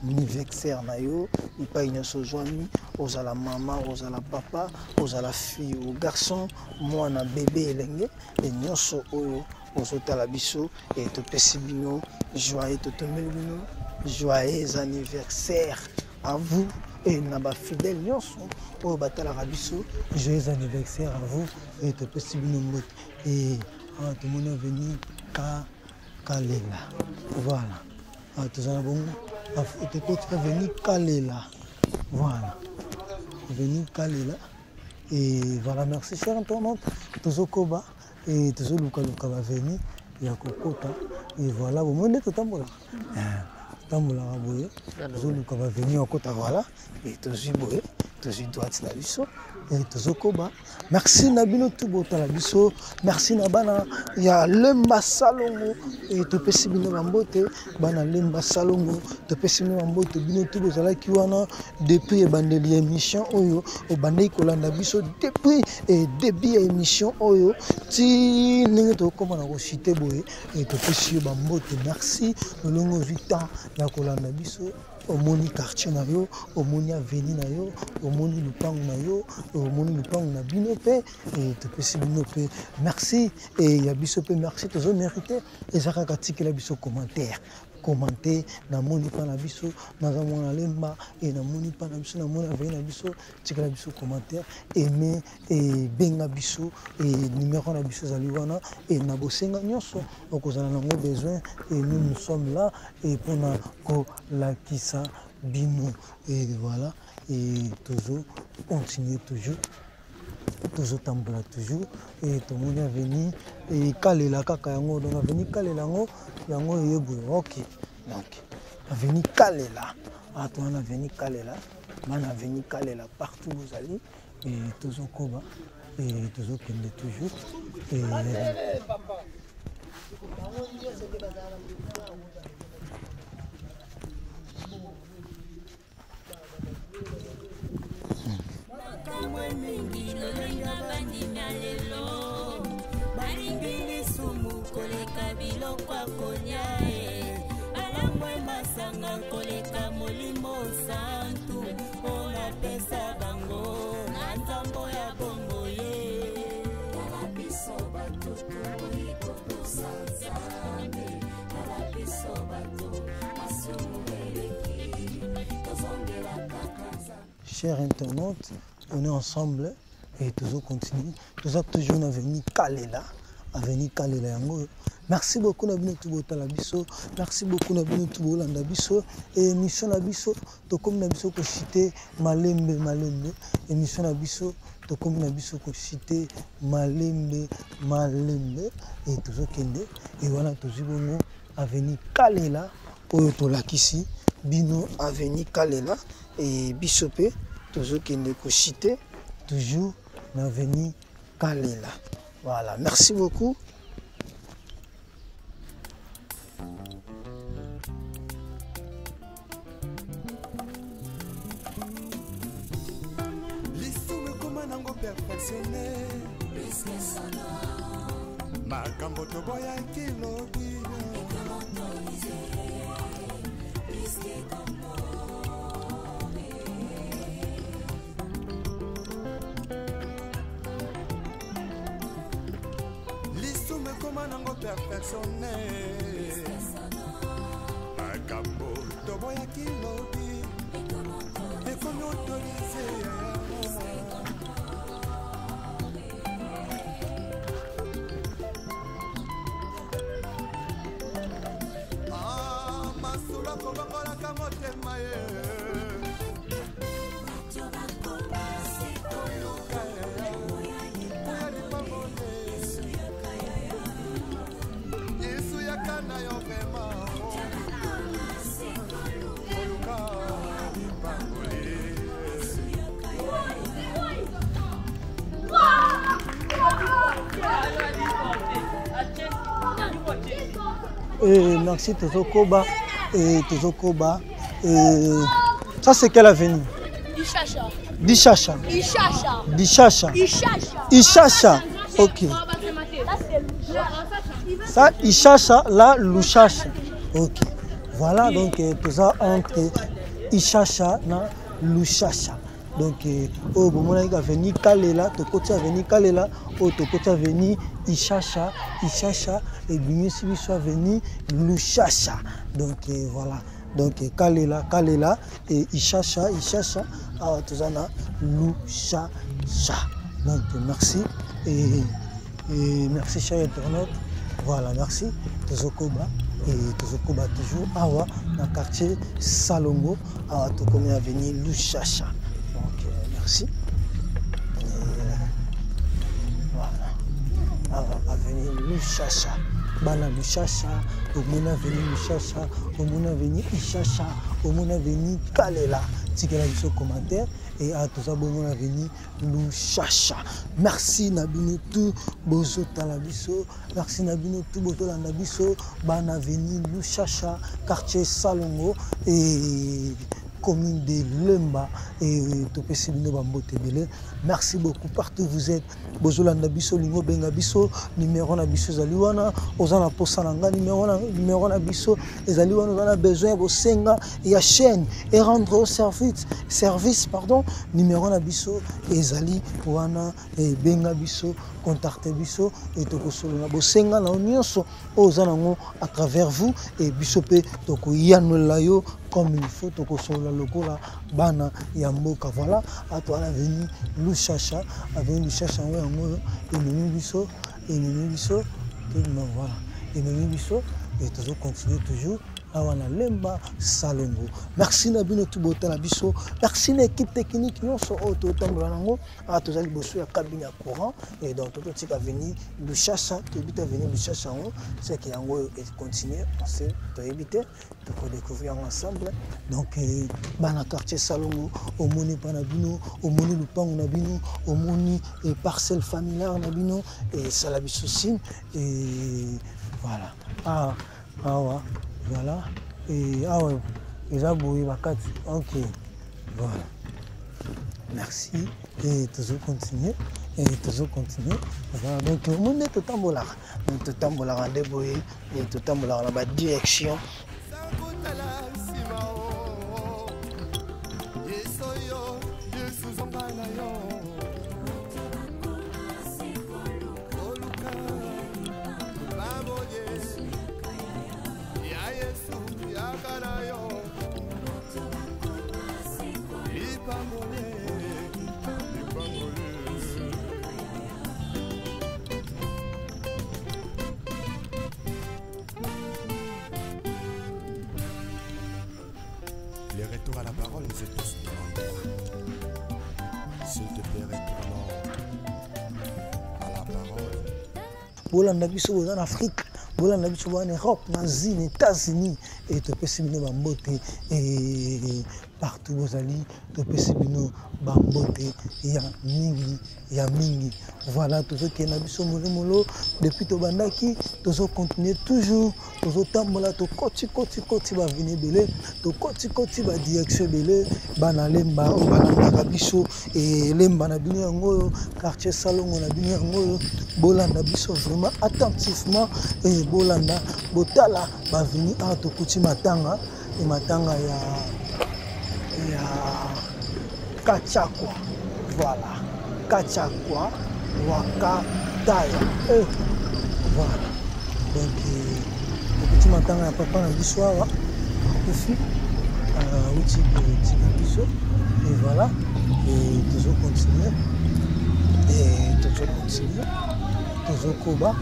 anniversaire na yo epai nyonso ozwami, ozala mama, ozala papa, ozala fille ou garçon, mwana bebe elenge, e nyonso oyo ozotala biso, e topesi bino joyeux, totombeli bino joyeux anniversaire à vous et na ba fidèle nyonso oyo batalaka biso, joyeux anniversaire à vous et topesi bino mbote. Et awa tomoni avenue Kalela, voilà, awa tozala bongo tokoti avenue Kalela, voilà avenue Kalela. Et voilà, merci cher internaute, tozokoba et tozolukaluka baveni ya kokota. Et voilà, bomoi nde totambolaka totambolaka boye, tozoluka baveni ya kokota, voilà, et tozwi boye, tozwi droite na biso et tozokoba. Merci na bino tout botala biso, merci na bana ya Lemba Salongo et topesi bino bambote, bana Lemba Salongo topesi bino bambote, bino tout bozalaki wana depuis ebandeli ya émission oyo, obandaki kolanda biso depuis et début ya émission oyo ti ndenge tokóma na kochite boye, et topesi yo bambote. Merci lolongo ozwi temps ya kolanda biso, omoni quartier na yo, omoni avenue na yo, omoni lupango na yo, omoni lupango na bino pe, et topesi bino pe merci, et ya biso pe merci, tozo mérité eza kaka tikela biso commentaire, commenter namoni pa na biso, naza mwana Lemba, et namoni pa na biso, namoni avenue na biso, tikela biso commentaire, aimer et benga biso, et numéro na biso ezali wana, et na bosenga nyonso okozala nango besoin, et nous nous sommes là et mpona kolakisa bino. Et voilà, et tozo continuer toujours, tozotambola toujours, et tomoni avenue et Kalela kaka yango, donc avenue Kalela yango yango eye boye, ok, donc avenue Kalela, ato wana avenue Kalela, bana avenue Kalela partout bozali, et tozokoba et tozokende toujours. Et eloko ya kolia e alangwe masanga koleka molimo santu mpo napesa bango na nzambo ya bongo ye tala biso bato tokoki kotosa nzambe tala biso bato masumu eleki tozongela kaka nzambe. Chers internautes, on est ensemble et toujours continue. Toza toujours na avenue Kalela, avenue Kalela yango. Merci beaucoup na bino tout botala biso. Merci beaucoup na bino tout bolanda biso. Et émission na biso tokomi na biso ko citer malembe malembe. Émission na biso tokomi na biso ko citer malembe malembe et toujours kende et voilà tozwi bongo avenue Kalela oyo tolakisi bino avenue Kalela et biso pe tozokende ko citer toujours na avenue Kalela. Voilà, merci beaucoup. Lisumu ekoma nango perfectionne makambo toboyaki lobi. Lisumu ekoma nango perfectionne makambo toboyaki lobi ekomi autorise. Ah, masolo akobongolaka motema ye. Yesu yaka na yo vraiment koluka lipamboli. Et merci Tozokoba et Tozokoba. Et ça c'est quelle avenue? Ishacha. Dishacha. Ishacha. Dishacha. Ishacha. Ishacha. Ok. Ça Ishacha, là Lushacha. Ok. Voilà donc tout ça entre Ishacha na Lushacha. Donc oyo bomonaki avenue Kalela, tokoti avenue Kalela, oyo tokoti avenue Ishacha, Ishacha ebimisi biso avenue Lushacha. Donc voilà. Donc Kalela, Kalela et Ishacha, Ishacha, awa toza na Lushacha. Donc merci et merci chers internautes. Voilà, merci. Tozokoba et Tozokoba toujours awa dans le quartier Salongo, awa tokomi avenue Lushacha. Donc merci. Et, voilà. Awa avenue Lushacha. Bana Lushacha, omona avenue Lushacha, omona avenue Ishacha, omona avenue Kalela. Tikela biso commentaire et à toza bongo na avenue Lushacha. Merci na bino tout bozotala biso. Merci na bino tout bozolanda biso. Bana avenue Lushacha, quartier Salongo et commune de Lemba et topesi bino ba mbote ebele. Merci beaucoup partout où vous êtes. Bozolanda biso lingo benga biso numéro na biso ezali wana, oza na posa na nga numéro na biso ezali wana, oza na besoin ya bosenga ya chaîne et rendre au service, service pardon, numéro na biso ezali wana et benga biso, contacte biso et tokosolola bosenga na nyonso oyo oza nango à travers vous et biso pe tokoyanola yo comme il faut, tokosolola lokola bana ya mboka. Voilà, à toi l'avenue Lushacha, avenue Lushacha yango yango oyo ememi biso, ememi biso, tobima, voilà, ememi biso et tozo continuer toujours awa na Lemba Salongo. Merci na bino tout botala biso, merci na équipe technique nyonso oyo totambola nango. Ah, toza liboso ya cabine ya courant et donc tototika avenue Lushacha, toyebi te avenue Lushacha yango, c'est que yango oyo econtinue, on sait, toyebi te, tokodécouvrir yango ensemble. Donc bana quartier Salongo, omoni pa na bino, omoni lupango na bino, omoni parcelle familiale na bino, et sala biso signe et voilà. Ah, awa, voilà. Et awa, eza boye bakati. Ok. Voilà. Merci. Et toujours continuer. Tozocontinue, voilà. Donc omoni nde totambolaka, totambolaka nde boye, totambolaka na badirection. Le retour à la parole nous est tous demandé. S'il te plaît, retournons à la parole. Bolanda biso, boza na Afrique, bolanda biso, boza na Europe, na Asie, na États-Unis, e topesi bino bambote. E partout bozali, topesi bino bambote ya mingi ya mingi. Voilà, tozokende na biso molomolo. Depuis tobandaki, tozocontinue toujours, tozotambola, tokoti koti koti baveni ebele, tokoti koti badirection ebele. Bana Lemba oyo balandaka biso, Lemba na bino yango oyo, quartier Salongo na bino yango oyo. Bolanda biso vraiment attentivement, e bolanda, botala baveni awa. Tokuti matanga, e matanga ya Kachakwa. Voilà, Kachakwa Wakataya. Voilà, donc tokuti matanga ya papa na biso awa, akufi, awuti kotika biso. Et voilà, et tozocontinue, et tozocontinue, tozokoba.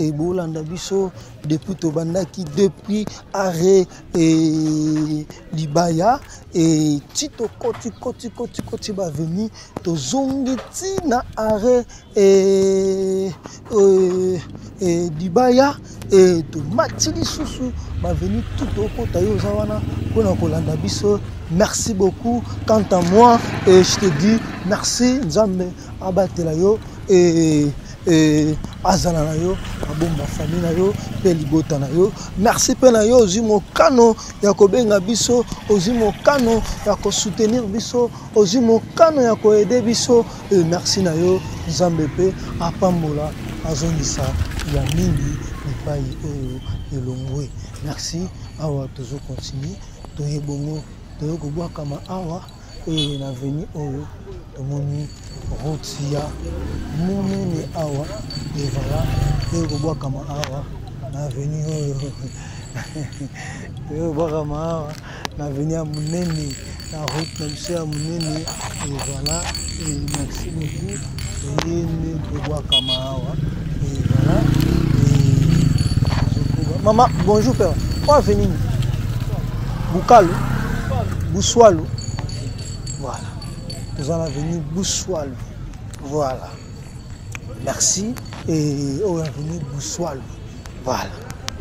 E bolanda biso depuis tobandaki, depuis arrêt e Libaya, e ti tokoti koti koti koti baveni, tozongi ti na arrêt e Libaya, e tomati lisusu baveni tu, tokota. Yo oza wana mpona kolanda biso, merci beaucoup. Quant à moi, et je te dis merci. Nzambe abatela yo e azala na yo, abomba famille na yo mpe libota na yo. Merci mpe na yo ozwi mokano ya kobenga biso, ozwi mokano ya kosoutenir biso, ozwi mokano ya koaider biso. E merci na yo. Nzambe mpe apambola, azongisa ya mingi epai oyo elongwe. Merci. Awa tozocontinue, toye bongo, toye kobwakama awa. E na avenue oyo tomoni route ya monene awa. E voilà, toye kobwakama awa na avenue oyo, toye kobwakama awa na avenue ya monene, na route na biso ya monene. E voilà, e merci beaucoup. Toye nde kobwakama awa. E voilà, e mama, bonjour père. Po avenue nini? Bukalu, Buswalu. Voilà, toza na avenue Buswalu. Voilà, merci. E oyo avenue Buswalu. Voilà,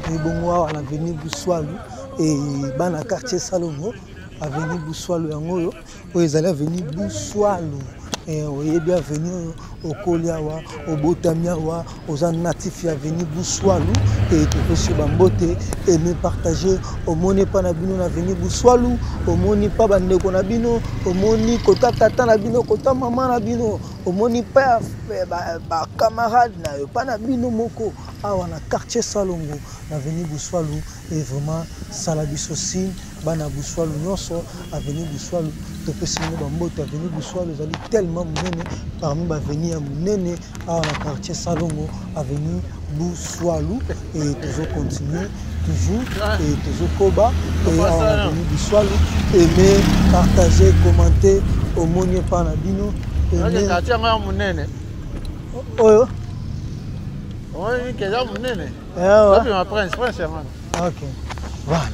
ebongo awa na avenue Buswalu, e bana quartier Salongo, avenue Buswalu yango oyo, oyo ezali avenue Buswalu. Oyebi avenue oyo, okoli awa, obotami awa, oza natif ya avenue Buswalu, e topesi yo bambote. Aime, partage. Omoni epa na bino na avenue Buswalu, omoni pa bandeko na bino, omoni kota tata na bino, kota mama na bino, omoni pa bacamarade na yo, pa na bino moko. awa na quartier Salongo na avenue Buswalu et vraiment sala biso signe bana Buswalu nyonso avenue Buswalu topesi bino bambote. Avenue Buswalu ezali tellement monene parmi baavenue ya monene awa na quartier Salongo, avenue Buswalu, et tozo continuer toujours et tozokoba et awa na avenue Buswalu. Aimer, partager, commenter, omoni epa na bino. Aimer quartier yango ya monene oyo omoni ke eza monene. Awa prince prince yango. Ok, voilà,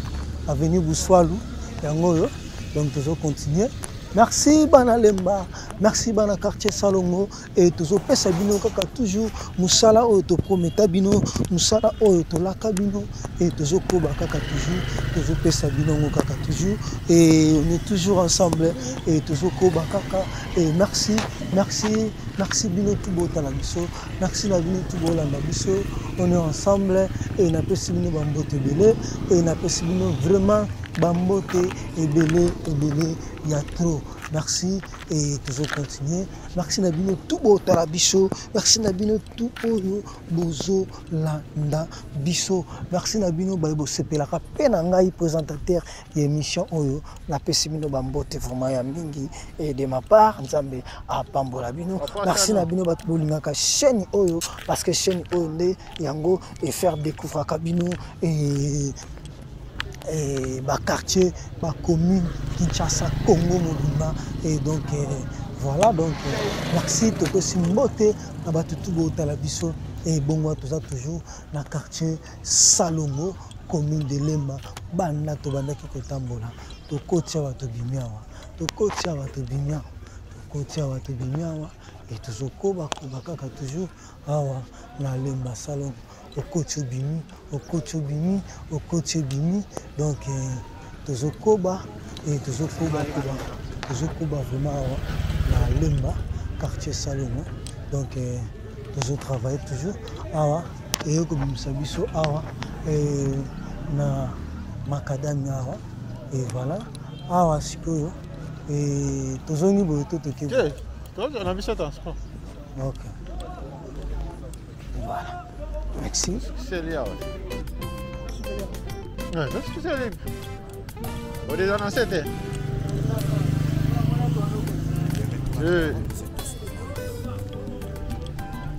avenue Buswalu yango oyo. Donc tozo continuer. Merci bana Lemba, merci bana quartier Salongo, et tozopesa bino kaka toujours mosala oyo toprometa bino, mosala oyo tolaka bino, et tozokoba kaka toujours, tozopesa bino yango kaka toujours, et on est toujours ensemble et tozokoba kaka. Et merci, merci, merci bino tout botala biso, merci na bino tout bolanda biso, on est ensemble et napesi bino bambote ebele, et napesi bino vraiment bambote ebele ebele ya trop. Merci et toujours continuer. Merci na bino tout botala biso, merci na bino tout oyo bozolanda biso, merci na bino baye bosepelaka mpe na ngai présentateur ya émission oyo. Napesi bino bambote vraiment ya mingi et de ma part Nzambe apambola bino. Merci na bino bato bolingaka chaîne oyo, parce que chaîne oyo nde yango e faire découvraka bino et ba quartier, ba commune Kinshasa, Congo mobimba. Et donc voilà, donc merci topesi mbote na bato tu botala biso. Et bongo toza toujours na quartier Salongo, commune de Lemba. Banda tobandaki kotambola, tokotia bato bimi awa, tokotia bato bimi awa, tokotia bato bimi awa, et tozokoba koba kaka toujours awa na Lemba Salongo. Okoti obimi, okoti obimi, okoti obimi. Donc tozokoba et tozokoba koba, tozokoba vraiment awa na Lemba quartier Salongo. Donc tozotravaille toujours awa, eye kobimisa biso awa na makadami awa. Et voilà, awa sikoyo tozongi boye to toke tozongi na biso transport. Ok, voilà, merci. C'est lié. Ouais, c'est lié. On est annoncé.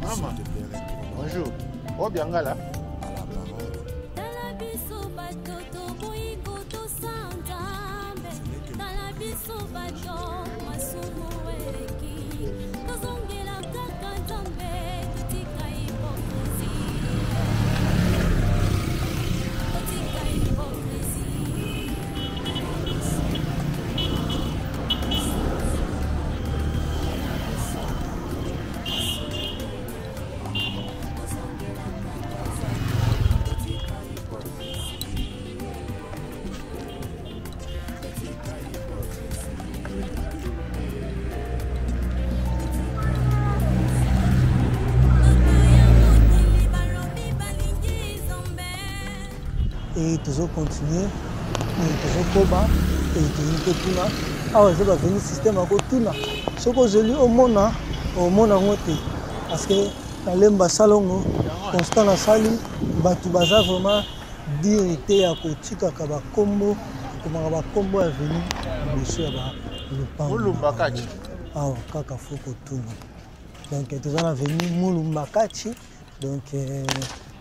Maman, bonjour. Oh, bien là. Et toujours continuer, et toujours koba, et toujours kotuna. Awa eza baveni système ya kotuna. Soki ozeli omona, omona yango te, parce que na Lemba Salongo constant nasali bato baza vraiment dire te ya kotikaka bakombo, kokomaka bakombo ya veni liboso ya ba Mulumba Kachi. Awa kaka fo kotuna. Donc toza na avenue Mulumba Kachi. Donc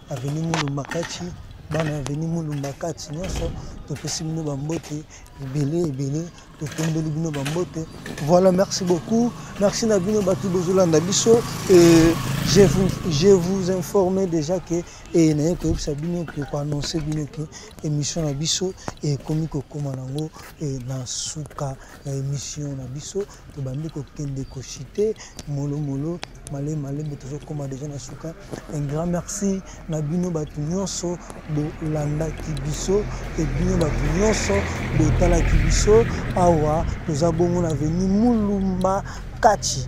avenue Mulumba Kachi, bana avenue Mulumba Kachi nyonso topesi bino bambote ebele ebele, totondeli bino bambote. Voilà, merci beaucoup, merci na bino bato bozolanda biso. Et je vous informe déjà que et naye koyebisa bino ke koannonce bino ke émission na biso ekomi kokóma nango na suka ya émission na biso. Tobandi kokende koshite molo molo male malembe, tozokóma déjà na suka. Un grand merci na bino bato nyonso bolandaki biso e bino bato nyonso botalaki biso. Awa toza bongo na avenue Mulumba Kachi.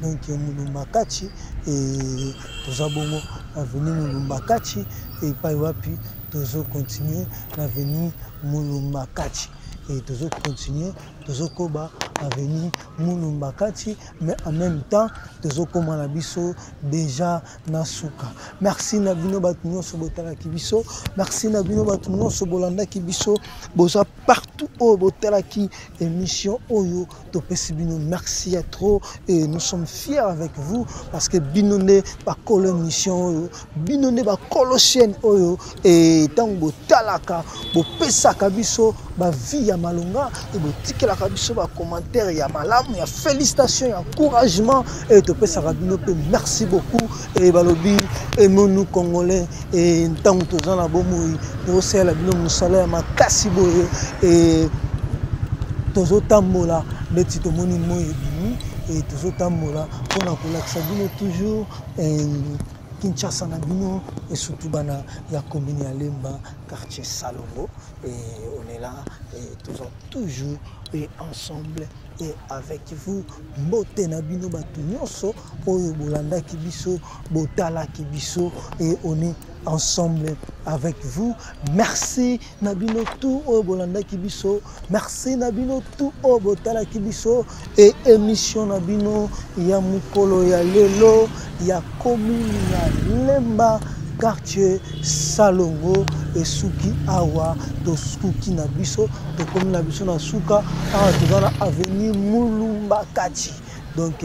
Donc Mulumba Kachi, e toza bongo na avenue Mulumba Kachi epai wapi tozocontinue na avenue Mulumba Kachi e tozocontinue tozokoba avenue Mulumba Kati, mais en même temps tozokoma na biso déjà na suka. Merci na bino bato nyonso botalaki biso, merci na bino bato nyonso bolandaki biso, boza partout oyo botalaki émission oyo, topesi bino merci ya trop et nous sommes fiers avec vous parce que bino nde bakolo émission oyo, bino nde bakolo chaîne oyo, et ntango botalaka bopesaka biso ba vie ya malonga et botikelaka biso ba commentaire ya malamu, ya félicitation, ya encouragement, et topesaka bino pe merci beaucoup. Et balobi aimons-nous congolais, et ntango toza na bomoi tozosalela bino mosala ya makasi boye, et tozotambola neti tomoni moi ebimi, et tozotambola mpona kolakisa bino toujours Kinshasa na bino, et surtout bana ya commune ya Lemba, quartier Salongo, et on est là et toza toujours et ensemble et avec vous. Mbote na bino bato nyonso oyo bolandaki biso, botalaki biso, et on est ensemble avec vous. Merci na bino tout oyo bolandaki biso, merci na bino tout oyo botalaki biso, et émission na bino ya mokolo ya lelo ya commune ya Lemba, quartier Salongo, esuki awa tosuki na biso, tokomi na biso na suka awa, toza na avenue Mulumba Kati. Donc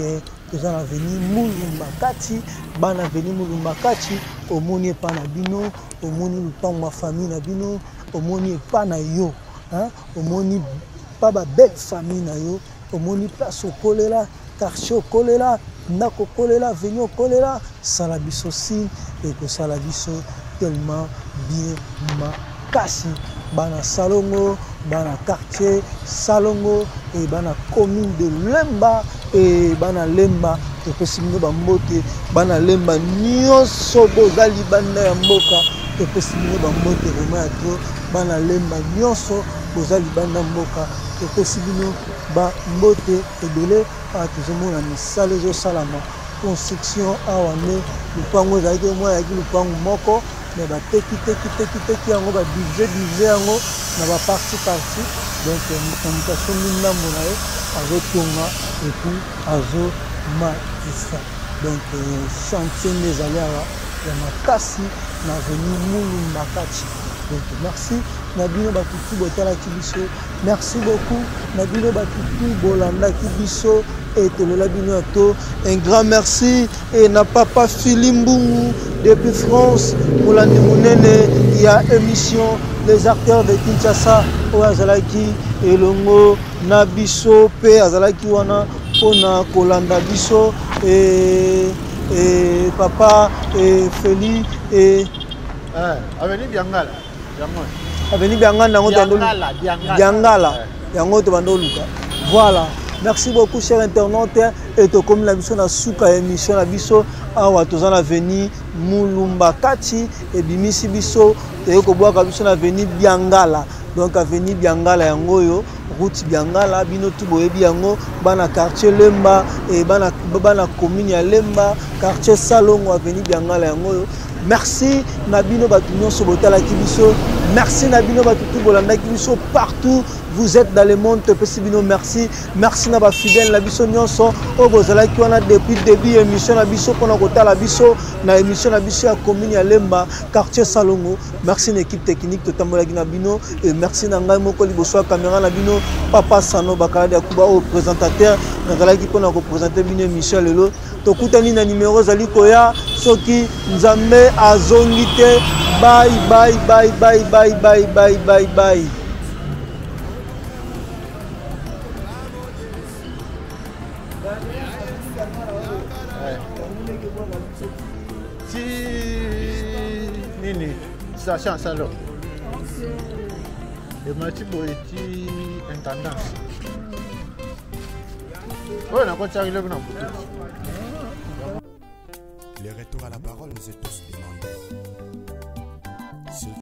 toza na avenue Mulumba Kati, bana avenue Mulumba Kati, omoni epa na bino, omoni lupango ya famille na bino, omoni epa na yo, hein, omoni pa ba belle famille na yo, omoni place okolela, quartier okolela, ndako okolela, avenue okolela, sala biso signe, ekosala biso tellement bien makasi. Bana Salongo, bana quartier Salongo, et bana commune de Lemba, et bana Lemba, topesi bino bambote, bana Lemba nyonso boza libanda ya mboka, topesi bino bambote vraiment ya trop, bana Lemba nyonso boza libanda mboka, topesi bino bambote ebele. Awa tozomona misala ezosalama, construction awa nde lupango ezalaki mwa, ezalaki lupango moko, mais bateki teki teki teki yango, ba diviser diviser yango na ba partie partie. Donc moto asombi ndambo na ye azotonga et puis azomatisa. Donc chantier nde ezali awa ya makasi na avenue Mulumba Kati. Donc merci na bino bato tu botalaki biso, merci beaucoup na bino bato tu bolandaki biso, et tolela bino ya to un grand merci et na papa Philippe Mbungu depuis France, molandi monene ya émission Les Acteurs de Kinshasa, oyo azalaki elongo na biso pe azalaki wana mpona kolanda biso, et papa et Feli et avenue Biangala, yango avenue Biangala, yango to Biangala, Biangala. Biangala, yango to bando luka. Voilà, merci beaucoup cher internaute, et tokomi na biso na suka ya émission na biso awa, toza na avenue Mulumba Kati, ebimisi biso toye kobwaka biso na avenue Biangala. Donc avenue Biangala yango oyo, route Biangala, bino tu boyebi yango, bana quartier Lemba et bana commune ya Lemba, quartier Salongo, avenue Biangala yango oyo. Merci na bino bato nyonso botalaki biso, merci na bino bato tu bolandaki biso partout vous êtes dans le monde, topesi bino merci, merci na ba fidèle na biso nyonso oyo bozalaki wana depuis début émission na biso mpona kotala biso na émission na biso ya commune ya Lemba, quartier Salongo. Merci na équipe technique totambolaki na bino, et merci na ngai moko liboso ya caméra na bino, papa Sano Bakaladi ya Kuba oyo présentateur nazalaki mpona koprésenter bino émission lelo. Tokutani na numéro ezali koya soki Nzambe azongi te. Bye bye bye bye bye bye bye bye bye. Ti nini station salo emati boye ti intendance oyo nakotiaki lobi na butu. Le retour à la parole nous est tous demandé. S'il